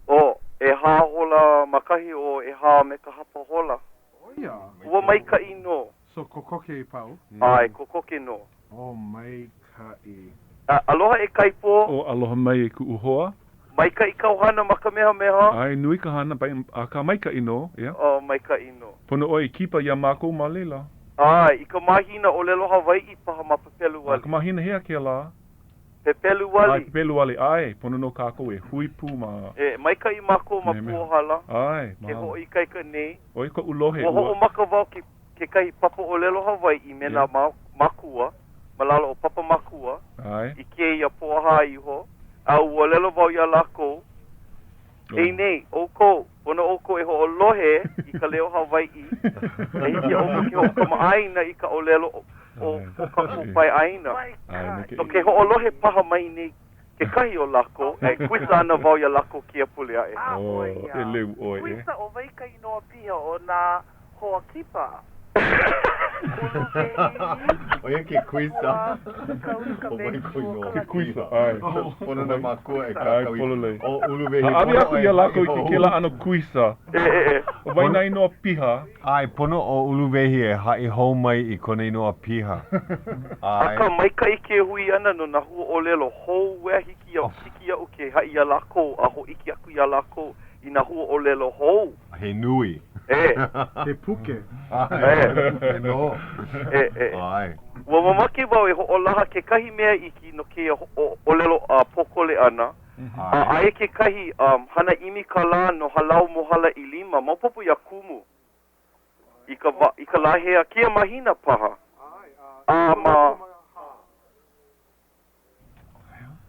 ʻO, ʻehā hola ma kahi o ʻehā me ka hapa hola. ʻO ia? Ua maikaʻi nō. So, kokoke i pau? ʻAe, kokoke nō. ʻO, maikaʻi. A, aloha e Kaipo. ʻO, aloha mai e kuʻu hoa. Maikaʻi kāu hana ma Kamehameha. ʻAe, nui ka hana, akā maikaʻi nō, ʻeā. ʻO, maikaʻi nō. Pono ʻoe e kipa iā mākou ma laila. ʻAe, i ka mahina ʻōlelo Hawaiʻi paha ma Pepeluali. A ka mahina hea kēlā? Pepeluali. ʻAe, Pepeluali, ʻae, pono nō kākou e hui pū ma. E, maikaʻi mākou ma Puohala. ʻAe, Ke hoʻoikaika nei. ʻO ia koʻu lohe, ua. Ua hoʻomaka wau ke, kekahi papa ʻōlelo Hawaiʻi me nā mākua, ma lalo o Papa Makua, ʻAe. i kēia Pōʻahā iho, a ua ʻōlelo wau iā lākou, Ei nei, ʻoukou, pono ʻoukou e hoʻolohe i ka leo Hawaiʻi, e hiki iā ʻoukou ke hoʻokamaʻāina i ka ʻōlelo o ko kākou pae ʻāina. No ke hoʻolohe paha mai nei kekahi o lākou, e kuisa ana wau iā lākou kēia pule aʻe. A ʻo ia. ʻEleu ʻoe, e. Kuisa ʻo wai ka inoa piha o nā hoa kipa? ʻO ia ke kuisa. ʻO wai kou inoa? Ke kuisa, ʻae. Pono nā mākua e kākau i. Pololei. ʻO Uluwehi Hāʻawi pono aku ʻoe iā lākou i haʻi ke hou. kēlā ʻano kuisa. ʻO wai nā inoa piha? ʻAe, pono ʻo Uluwehi e haʻi hou mai i kona inoa piha. ʻAe. Akā, maikaʻi ke hui ʻana no nā huaʻōlelo hou ea hiki iaʻu, hiki iaʻu ke haʻi iā lākou a hōʻike aku iā lākou i nā huaʻōlelo hou. He nui. E. He puke. ʻAe, he puke nō. E, e. ʻAe. Ua mamake wau e hoʻolaha kekahi mea iki no kēia ʻōlelo pōkole ʻana. A aia kekahi hana ʻimi kālā no Hālau Mohala ʻElima, maopopo iā Kumu i ka wā, i ka lā hea, kēia mahina paha. A ma.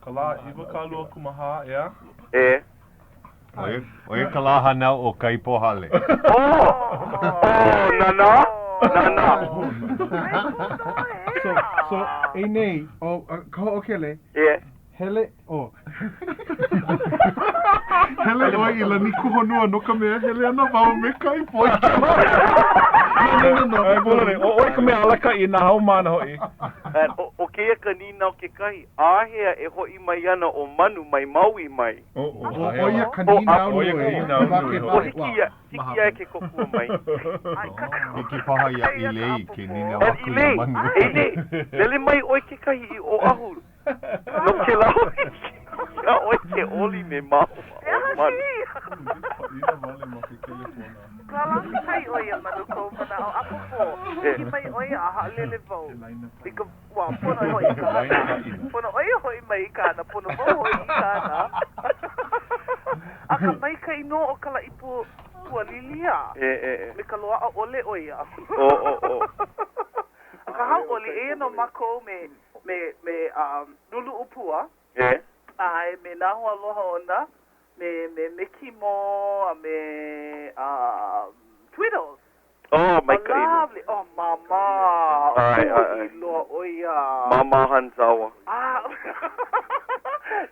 Ka lā 24, ʻeā? E. ʻO ia ka lā hānau o Kaipo Hale. Oh! Oh, nana? Nana. So, so, ei nei, ʻo Kahoʻokele. E. Hele, oh. Hele ʻoe i Lanikuhonua no ka mea, hele ana wau me Kaipo i kēlā. No, no, no, no. ʻAe, pololei. ʻO ʻoe ka mea alakaʻi i nā haumāna hoʻi. ʻO kēia ka nīnau kekahi, āhea e hoʻi mai ana ʻo Manu mai Maui mai? ʻO ia ka nīnau nui. ʻO hiki ia, hiki iā ia ke kōkua mai. Hiki paha iā ʻIlei ke nīnau aku iā Manu. ʻIlei, ei nei, lele mai ʻoe kekahi i Oʻahu. No kēlā hōʻike iā ʻoe ke oli me māua ʻo Manu. Pāʻina wale ma ke kelepona. Lālākai ʻoe iā Manu kou manaʻo ʻapōpō. Hiki mai ʻoe a haʻalele wau i ka wā pono e hoʻi i ka hana. Pono ʻoe e hoʻi mai i ka hana, pono wau hoʻi i ka hana. Akā maikaʻi nō ʻo Kalaʻipo pua lilia me ka loaʻa ʻole ʻo ia. Akā hauʻoli, eia nō mākou me me, me, um, Luluʻu Pua. E. ʻAe, me nā hoaaloha ona, me, me, me Kimo, a me, um, Twiddles. Oh, maikaʻi nō. Lovely. Oh, Māmā. ʻAe, ʻae, ʻae. Uʻi loa ʻo ia. Māmā Hanzawa. Ah,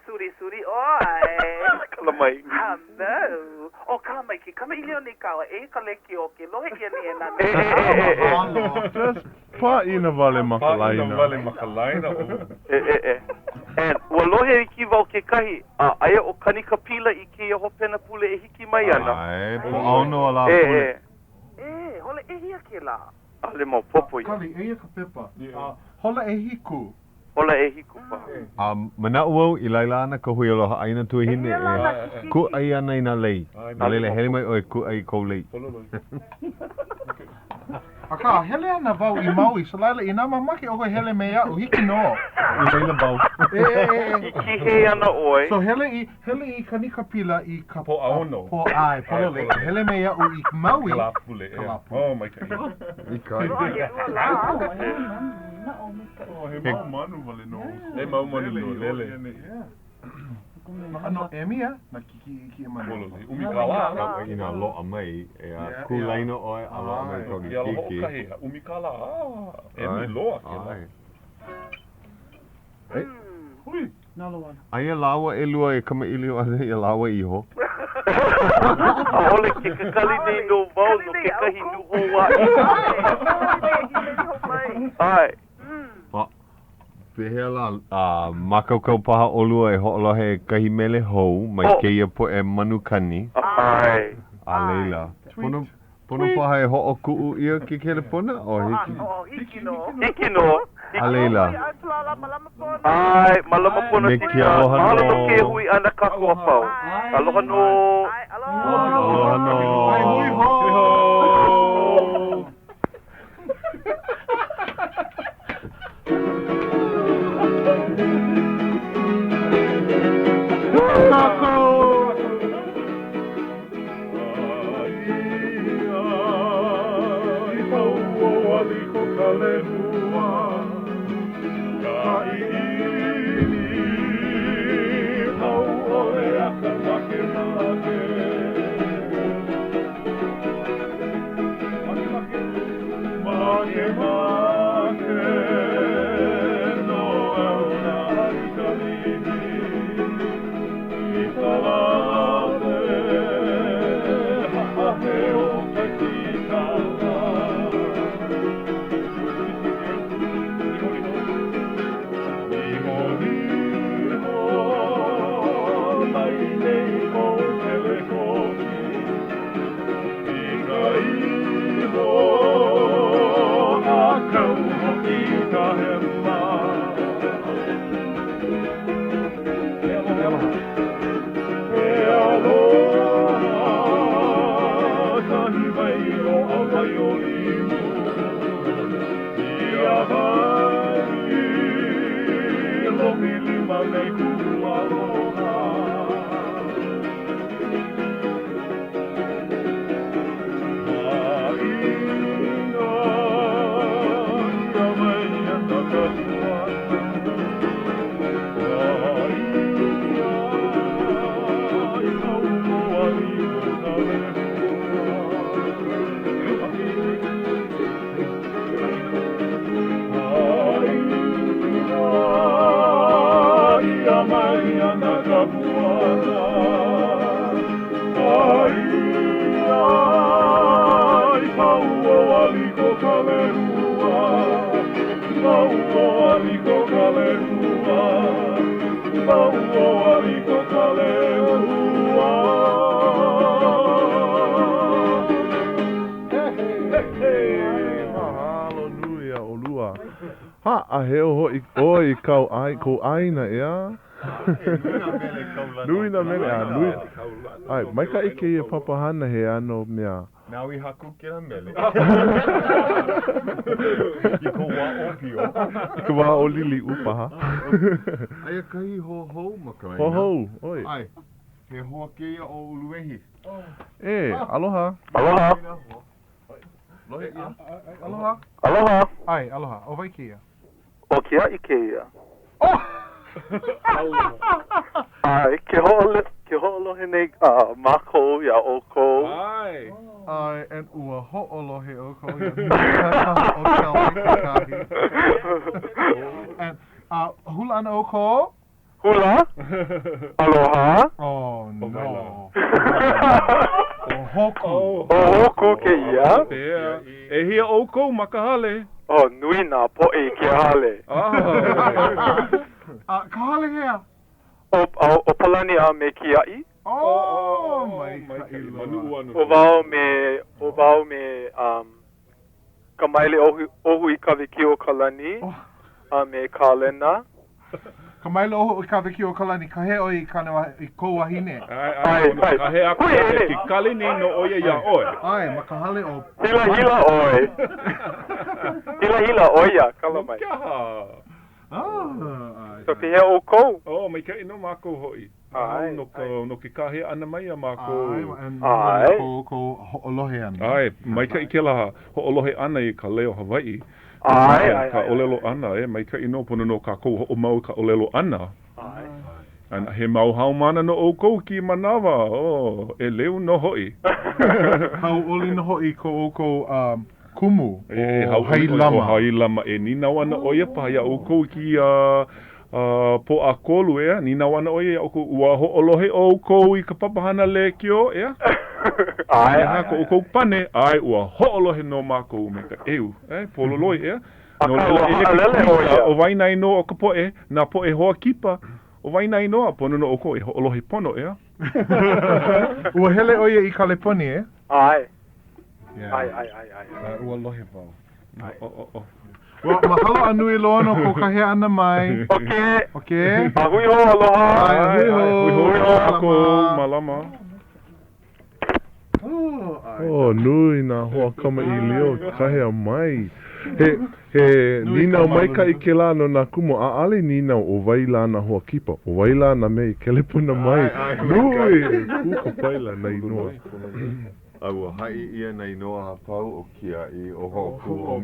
suri, suri ʻoe. Kala mai. Hello. ʻO ka mai ke kamaʻilio nei kāua, eia ka lekiō ke lohe ʻia nei e nā mea. Just pāʻina wale ma ka laina. Pāʻina wale ma ka laina. E, e, e. And ua lohe iki wau kekahi, a aia ʻo Kanikapila i kēia hopena pule e hiki mai ana. ʻAe, Pōʻaono a Lāpule. E, e. E, hola ʻehia kēlā? ʻAʻole maopopo iaʻu. Kali, eia ka pepa. A, hola ʻehiku. Hola ʻehiku paha. A manaʻo wau i laila ana ka Hui Aloha ʻĀina Tuahine e kūʻai ana i nā lei. No laila, hele mai ʻoe e kūʻai i kou lei. Akā, hele ana wau i Maui, so laila, inā mamake ʻoukou e hele me aʻu, hiki nō. I laila wau. E, e, e. I Kihei ana ʻoe. So hele i, hele i Kanikapila i ka. Pōʻaono. Pō, ʻae, pololei. Hele me aʻu i Maui. Ka Lāpule, Ka Lāpule. Oh, maikaʻi. Maikaʻi. Oh, he mau manu wale nō. He mau manu nō, lele. ʻAno emi a nā kikiʻi iki e manu. Pololei. ʻUmi kālā. Inā loaʻa mai, e a kū laina ʻoe a loaʻa mai kou Ke ala kiki. hoʻokahi, ʻumi kālā, emi loa kēlā. ʻAe. Aia lāua ʻelua e kamaʻilio ana iā lāua iho. ʻAʻole ke kakali nei nō wau no kekahi nūhou aʻe. ʻAe. Pehea lā, a mākaukau paha ʻolua e hoʻolohe i kahi mele hou mai kēia poʻe manu kani. ʻAe. A laila, pono, pono paha e hoʻokuʻu ʻia ke kelepona, o hiki? Hiki nō. Hiki nō. A laila. ʻAe, mālama pono Me ke aloha nō. Mahalo no kēia hui ʻana kākou a pau. Aloha nō. Aloha nō. Hui hou. Mahalo nui iā ʻolua. Haʻaheo hoʻi ʻoe i kau ʻai, kou ʻāina, ʻeā? Nui nā mele, a nui. ʻAe, maikaʻi kēia papahana he ʻano mea. Nāu i haku kēlā mele. I kou wā ʻōpio. I ka wā o Liliʻu paha. Aia kahi hoa hou ma ka laina. Hoa hou, ʻoe. ʻAe, he hoa kēia o Uluwehi. E, aloha. Aloha. Lohe ʻia. Aloha. Aloha. ʻAe, aloha. ʻO wai kēia? ʻO Keaʻi kēia. ʻAe, ke hoʻole, ke hoʻolohe nei mākou iā ʻoukou. ʻAe. ʻAe, and ua hoʻolohe ʻoukou iā Nūpepa o Kelvin kekahi. And, uh, hula ana ʻoukou? Hula? Aloha. Oh, no. Pehea ʻoukou ma ka hale? Oh, nui nā poʻe i ke hale. A, ka hale hea? ʻO, ʻo Palani a me Kiaʻi. Oh, maikaʻi loa. ʻO wau me, ʻo wau me, um, Kamaile ʻOhu, ʻOhu i Kawikiokalani a me Kalena. Kamaile ʻOhu i Kawikiokalani, kāhea ʻoe i kāna, i kou wahine. ʻAe, ʻae, pono. Kāhea aku ia e ke kali nei nō ʻo ia iā ʻoe. ʻAe, ma ka hale o. Hilahila ʻoe. Hilahila ʻo ia, kala mai. No ke aha? Ah, So pehea ʻoukou? Oh, maikaʻi nō mākou hoʻi. ʻAe, no ka, no ke kāhea ʻana mai iā mākou. ʻAe, ʻae. No ko ʻoukou hoʻolohe ʻana. ʻAe, maikaʻi kēlā hoʻolohe ʻana i ka leo Hawaiʻi. ʻAe, ʻae, Ka ʻōlelo ʻana, e, maikaʻi nō, pono nō kākou hoʻomau i ka ʻōlelo ʻana. ʻAe. A he mau haumāna nō ʻoukou i kēia manawa, oh, ʻeleu nō hoʻi. Hauʻoli nō hoʻi ko ʻoukou kumu ʻo Hailama. ʻO Hailama e nīnau ana ʻo ia paha iā ʻoukou i kēia Pōʻakolu, ʻeā, nīnau ana ʻo ia iā ʻoukou, ua hoʻolohe ʻoukou i ka papahana lēkiō, ʻeā? ʻAe, He aha ko ʻoukou pane? ʻAe, ua hoʻolohe nō mākou me ka ʻeu. ʻAe, pololoi, ʻeā? No Akā, laila, ua eia ke haʻalele ʻo kuhika, ia. ʻo wai nā inoa o ka poʻe, nā poʻe hoa kipa, ʻo wai nā inoa, pono nō ʻoukou e hoʻolohe pono, ʻeā? Ua hele ʻo ia i Kaleponi, e? ʻAe. Yeah. ʻAe, ʻae, ʻae, ʻae. Ua lohe wau. ʻO, ʻo, ʻo. Well, mahalo a nui loa no kou kāhea ʻana mai. Okay. Okay. A hui hou, aloha. ʻAe, hui hou. Hui hou kākou, mālama. Oh, nui nā hoa kamaʻilio kāhea mai. He, he nīnau maikaʻi kēlā no nā kumu. ʻAʻole nīnau ʻo wai lā nā hoa kipa, ʻo wai lā nā mea i kelepona mai. Nui, kū ka paila nā inoa. A ua haʻi ʻia nā inoa a pau o Kiaʻi, o Hōkū, o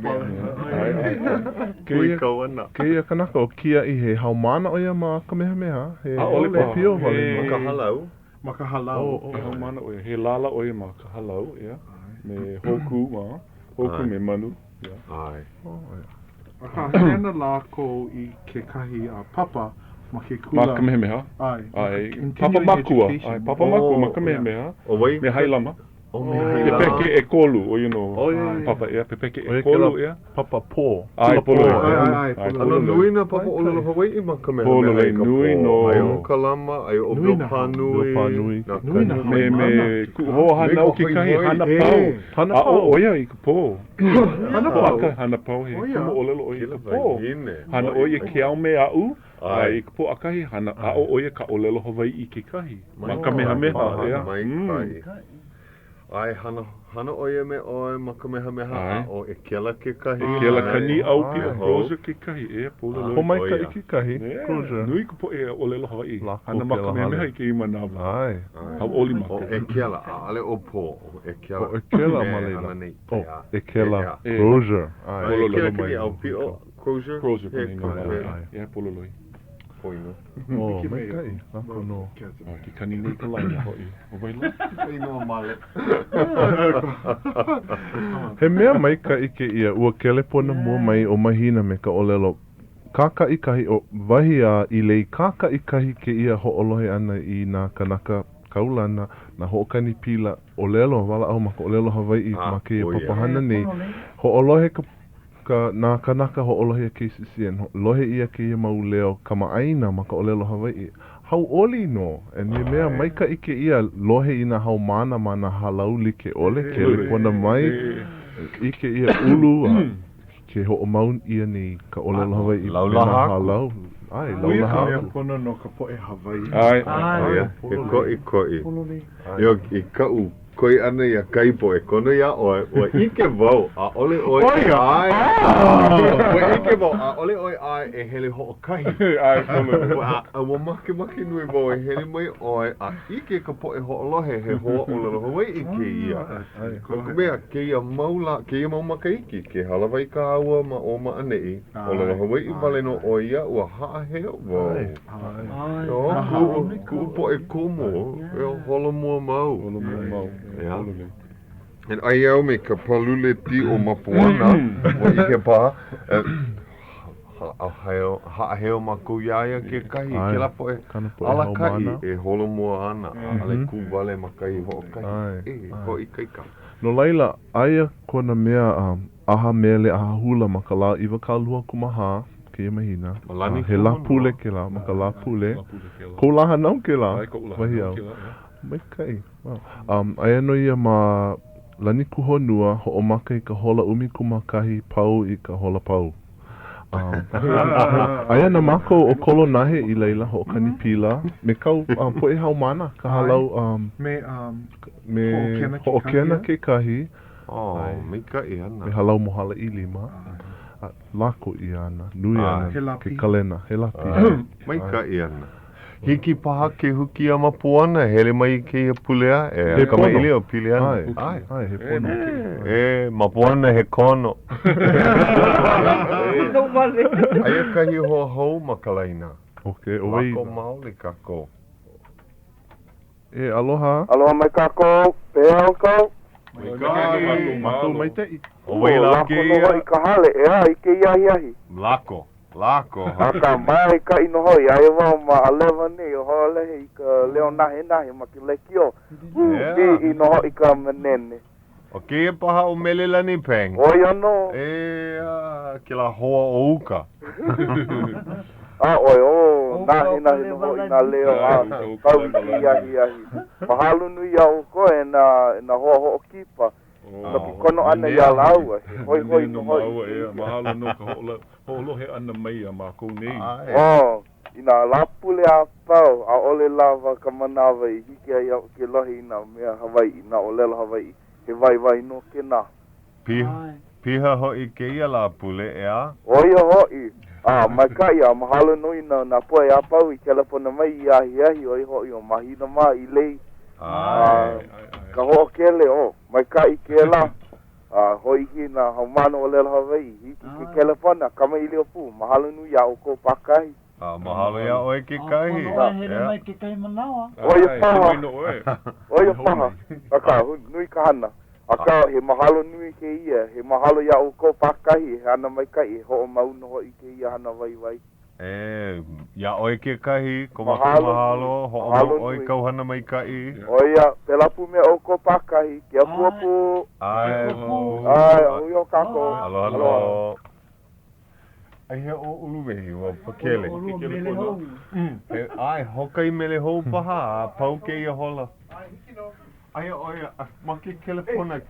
Huikau ana. Kēia kanaka ʻo Kiaʻi, he haumāna ʻo ia ma Kamehameha? He ʻAʻole paha. ʻōpio wale nō. Ma ka hālau. Ma ka hālau. He haumāna ʻo ia. He lālā ʻo ia ma ka hālau, ʻeā, me Hōkū mā, Hōkū me Manu, ʻeā. ʻAe. Akā, hele ana lākou i kekahi papa ma ke kula. Ma Kamehameha. ʻAe. ʻAe. Papa Makua. ʻAe, Papa Makua ma Kamehameha. ʻO wai? Me Hailama. ʻO me Hailama. Pepeke ʻekolu, ʻo ia nō. Papa, ʻeā, pepeke ʻekolu, ʻeā. Papa pō. ʻAe, pololei. ʻAe, ʻae, ʻAno nui nā papa ʻōlelo Hawaiʻi ma Kamehameha i ka pō. Aia ʻo Kalama, aia ʻo Bill Pānui. Nui nā Me, me kuʻu hoahānau kekahi, hana pau. Aʻo ʻo ia i ka pō. Hana pau. Hana pau, he kumu ʻōlelo ʻo ia i ka pō. Hana ʻo ia ke ao me aʻu, a i ka Pōʻakahi, hana aʻo ʻo ia ka ʻōlelo Hawaiʻi kekahi. Ma Kamehameha, ʻeā. Maikaʻi. ʻAe, hana, hana ʻo ia me ʻoe ma Kamehameha, a ʻo Ekela kekahi. Ekela Kaniʻaupiʻo Crozier kekahi, ʻeā, pololei. Pōmaikaʻi kekahi, Crozier. Nui ka poʻe ʻōlelo Hawaiʻi. Hana ma Kamehameha i kēia manawa. ʻAe. Hauʻoli mākou. ʻO Ekela, ʻaʻole ʻo Pō, ʻo Ekela. ʻO Ekela ma laila. ʻO Ekela Crozier. ʻAe. Ekela Kaniʻaupiʻo Crozier. Crozier ka inoa. ʻEā, pololei. Poina. Oh, maikaʻi. Lako nō. Ke kani nei ka laina hoʻi. ʻO wai lā? Ka inoa male. He mea maikaʻi kēia, ua kelepona mua mai ʻo Mahina me ka ʻōlelo kākaʻikahi o wahi a i lei kākaʻikahi kēia hoʻolohe ʻana i nā kanaka kaulana, nā hoʻokani pila ʻōlelo walaʻau ma ka ʻōlelo Hawaiʻi ma kēia papahana nei. Hoʻolohe ka Ka, nā kānaka hoʻolohe iā KCCN, lohe ʻia kēia mau leo kamaʻāina ma ka ʻōlelo Hawaiʻi. Hauʻoli nō! And he mea maikaʻi kēia lohe i nā haumāna ma nā hālau like ʻole, kelepona mai, ʻike ʻia ulu a ke hoʻomau ʻia nei ka ʻōlelo Hawaiʻi me nā hālau. ʻAe, ʻO ia laulaha ka mea aku. pono no ka poʻe Hawaiʻi. ʻAe. ʻO ia, he koʻikoʻi. Io, i kaʻu koi ʻana iā Kaipo e kono iā ʻoe, ua ʻike wau, ʻaʻole ʻoe e ʻae, ua ʻike wau, ʻaʻole ʻoe ʻae e hele hoʻokahi. ʻAe, pono. A ua makemake nui wau e hele mai ʻoe a ʻike ka poʻe hoʻolohe he hoa ʻōlelo Hawaiʻi kēia. No ka mea, kēia mau lā, kēia mau makahiki, ke hālāwai kāua ma ʻō ma ʻaneʻi, ʻōlelo Hawaiʻi wale nō ʻoe ia, ua haʻaheo wau. Ō, kuʻu, kuʻu poʻe kumu, e holomua mau. Holomua mau. Yeah. And aia au me ka pālule tī o Mapuana, ua ʻike paha, haʻaheo, haʻaheo mākou iā ia kekahi, kēlā poʻe alakaʻi e holomua ana, ʻaʻole kū wale ma kahi hoʻokahi, e hoʻoikaika. No laila, aia kona mea a. ʻaha mele, ʻaha hula ma ka lā 24 kēia mahina. Ma Lani He Lāpule kēlā, ma ka Lāpule. Kou lā hānau kēlā, wahi āu. Maikaʻi. Wow. Aia nō ia ma Lanikuhonua, hoʻomaka i ka hola 11, pau i ka hola pau. Aia na mākou ʻo Kolonahe i laila hoʻokani pila me kāu poʻe haumāna, ka hālau Me me Hoʻokena kekahi. Oh, maikaʻi ana. Me Hālau Mohala ʻIlima. Lako ʻia ana, nui ana ke kalena, he lā piha. Maikaʻi ana. Hiki paha ke huki iā Mapuana e hele mai i kēia pule aʻe. He pono. Kamaʻilio pili ana. ʻAe, ʻae, he pono. E, Mapuana he kono. Aia kahi hoa hou ma ka laina. Okay, ʻo wai? Lako maoli kākou. E, aloha. Aloha mai kākou. Pehea ʻoukou? Maikaʻi. Mākou maikaʻi. ʻO wai lā Lako nō kēia? hoʻi ka hale, ʻeā, i kēia ahiahi. Lako. Lako. Akā, maikaʻi nō hoʻi, aia wau ma ʻAlewa nei, o hoʻolohe i ka leo nahenahe ma ke lekiō. Piʻi nō hoʻi ka manene. ʻO kēia paha ʻo Melelani Pang. ʻO ia nō. ʻEā, kēlā hoa o uka. A ʻoe, ō, nahenahe nō hoʻi nā leo a pau i kēia ahiahi. Mahalo nui iā ʻoukou e nā, e nā hoa hoʻokipa no ke kono ʻana iā lāua. He hoihoi nō hoʻi kēia. Mahalo no ka hoʻolohe ʻana mai iā mākou nei. ʻO, i nā Lāpule a pau, ʻaʻole lawa ka manawa i hiki ai iaʻu ke lohe i nā mea Hawaiʻi, nā ʻōlelo Hawaiʻi. He waiwai nō kēnā. Piha, piha hoʻi kēia Lāpule, ʻeā? ʻO ia hoʻi, a maikaʻi a mahalo nui no nā poʻe a pau i kelepona mai i ia ahiahi, ʻo ia hoʻi ʻo Mahina mā i lei a ka hoʻokele, ʻo, maikaʻi kēlā. A hōʻike i nā haumāna ʻōlelo Hawaiʻi, hiki ke kelepona, kamaʻilio pū, mahalo nui iā ʻoukou pākahi. A mahalo iā ʻoe kekahi. A pono ʻoe hele mai kekahi manawa. ʻO ia paha, ʻo ia paha, akā, nui ka hana. Akā, he mahalo nui kēia, he mahalo iā ʻoukou pākahi, he hana maikaʻi, he hoʻomau nō hoʻi kēia hana waiwai. E, iā ʻoe kekahi, ko mākou mahalo, hoʻomau ʻoe i kāu hana maikaʻi. ʻO ia, pēlā pū me ʻoukou pākahi, ke Akua pū. ʻAe pū. ʻAe, hui hou kākou. Aloha nō. Aia ʻo Uluwehi, ua pakele. Mele hou. ʻAe, hoʻokahi mele hou paha, a pau kēia hola. Aia ʻo ia ma ke kelepona.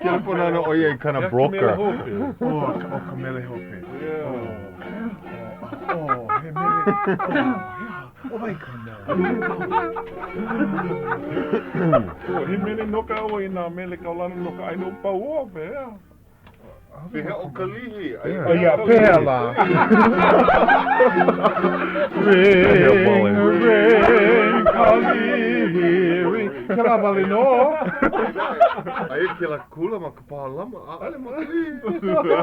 Kelepona ana ʻo ia i kana broker. ʻO ka mele hope. Oh, he mele. Oh, my God. Oh, he mele no ka ʻoe i nā mele kaulana no ka ʻāina ʻo Pauoa, pehea? Pehea ʻo Kalihi? Ia, pehea lā? Ring, ring, Kalihi, ring. Kēlā wale nō. Aia kēlā kula ma Kapālama, ʻaʻole ma Kalihi. Pehea?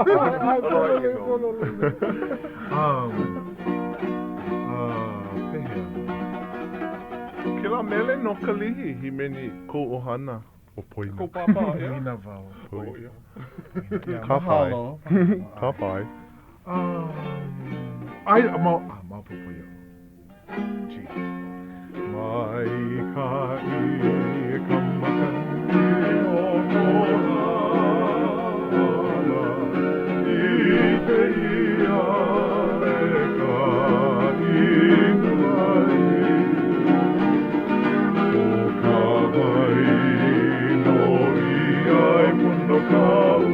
Kēlā mele no Kalihi, hīmeni kou ʻohana. ʻO Poina. Kou pāpā, ʻeā? Poina wau. Poina. Ka pai. Ka pai. Ai, mau, ah, maopopo iaʻu. Gee. Maikaʻi ka makani o Kohala i kēia me ka ʻīpuwai. ʻO ka wai nō i ʻai pono ka ua,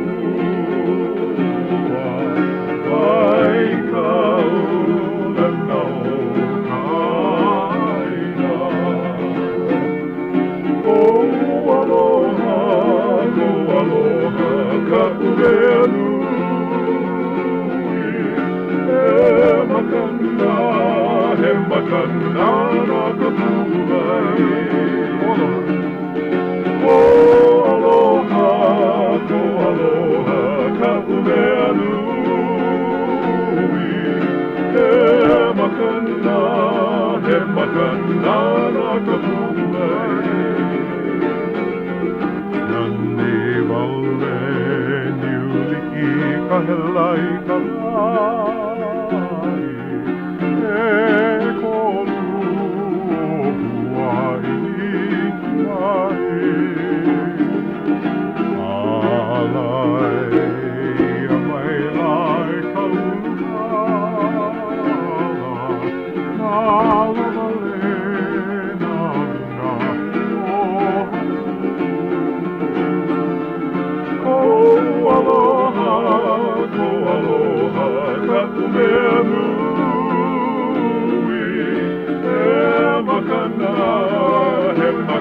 Mai ka ulana o ka ʻāina. Kou aloha, kou aloha kaʻu mea nui, He makana, he makana na ka puʻuwai. Kou aloha, kou aloha kaʻu mea nui, He makana, he makana na ka puʻuwai. Nani wale niuliʻi ka hela i ka lae ʻEkolu ʻōhua i hiki mai.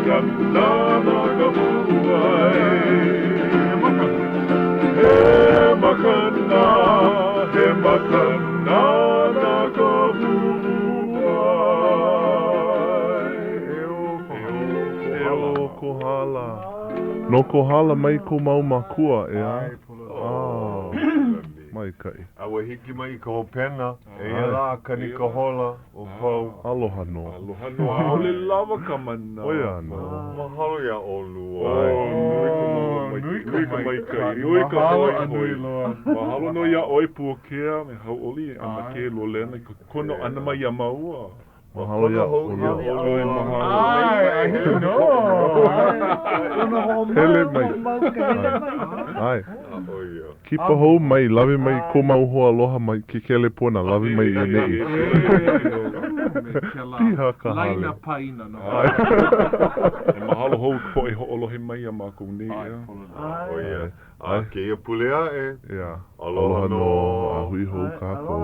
makana na ka puʻuwai. He makana, he makana na ka puʻuwai. E o Kohala. No Kohala mai kou mau mākua, ʻeā? Ah, maikaʻi. A ua hiki mai i ka hopena, eia lā, kani ka hola, o pau. Aloha nō. Aloha nō. ʻAʻole lawa ka manawa. ʻO ia nō. Mahalo iā ʻolua. Oh, nui ka Nui nui ka maikaʻi, nui ka hoihoi. Mahalo nō iā ʻoe Puakea me hauʻoli ʻanakē Lolena i ke kono ʻana mai iā māua. Mahalo iā ʻolua. ʻOe, mahalo. ʻAe, a hiki nō. Hele mai. ʻAe. Kipa hou mai, lawe mai kou mau hoa aloha mai ke kelepona, lawe mai i ʻaneʻi. Piha ka hale. Laina paina nō. E mahalo hou ka poʻe hoʻolohe mai iā mākou nei, ʻeā? ʻO ia. A kēia pule aʻe. Yeah. Aloha nō. A hui hou kākou.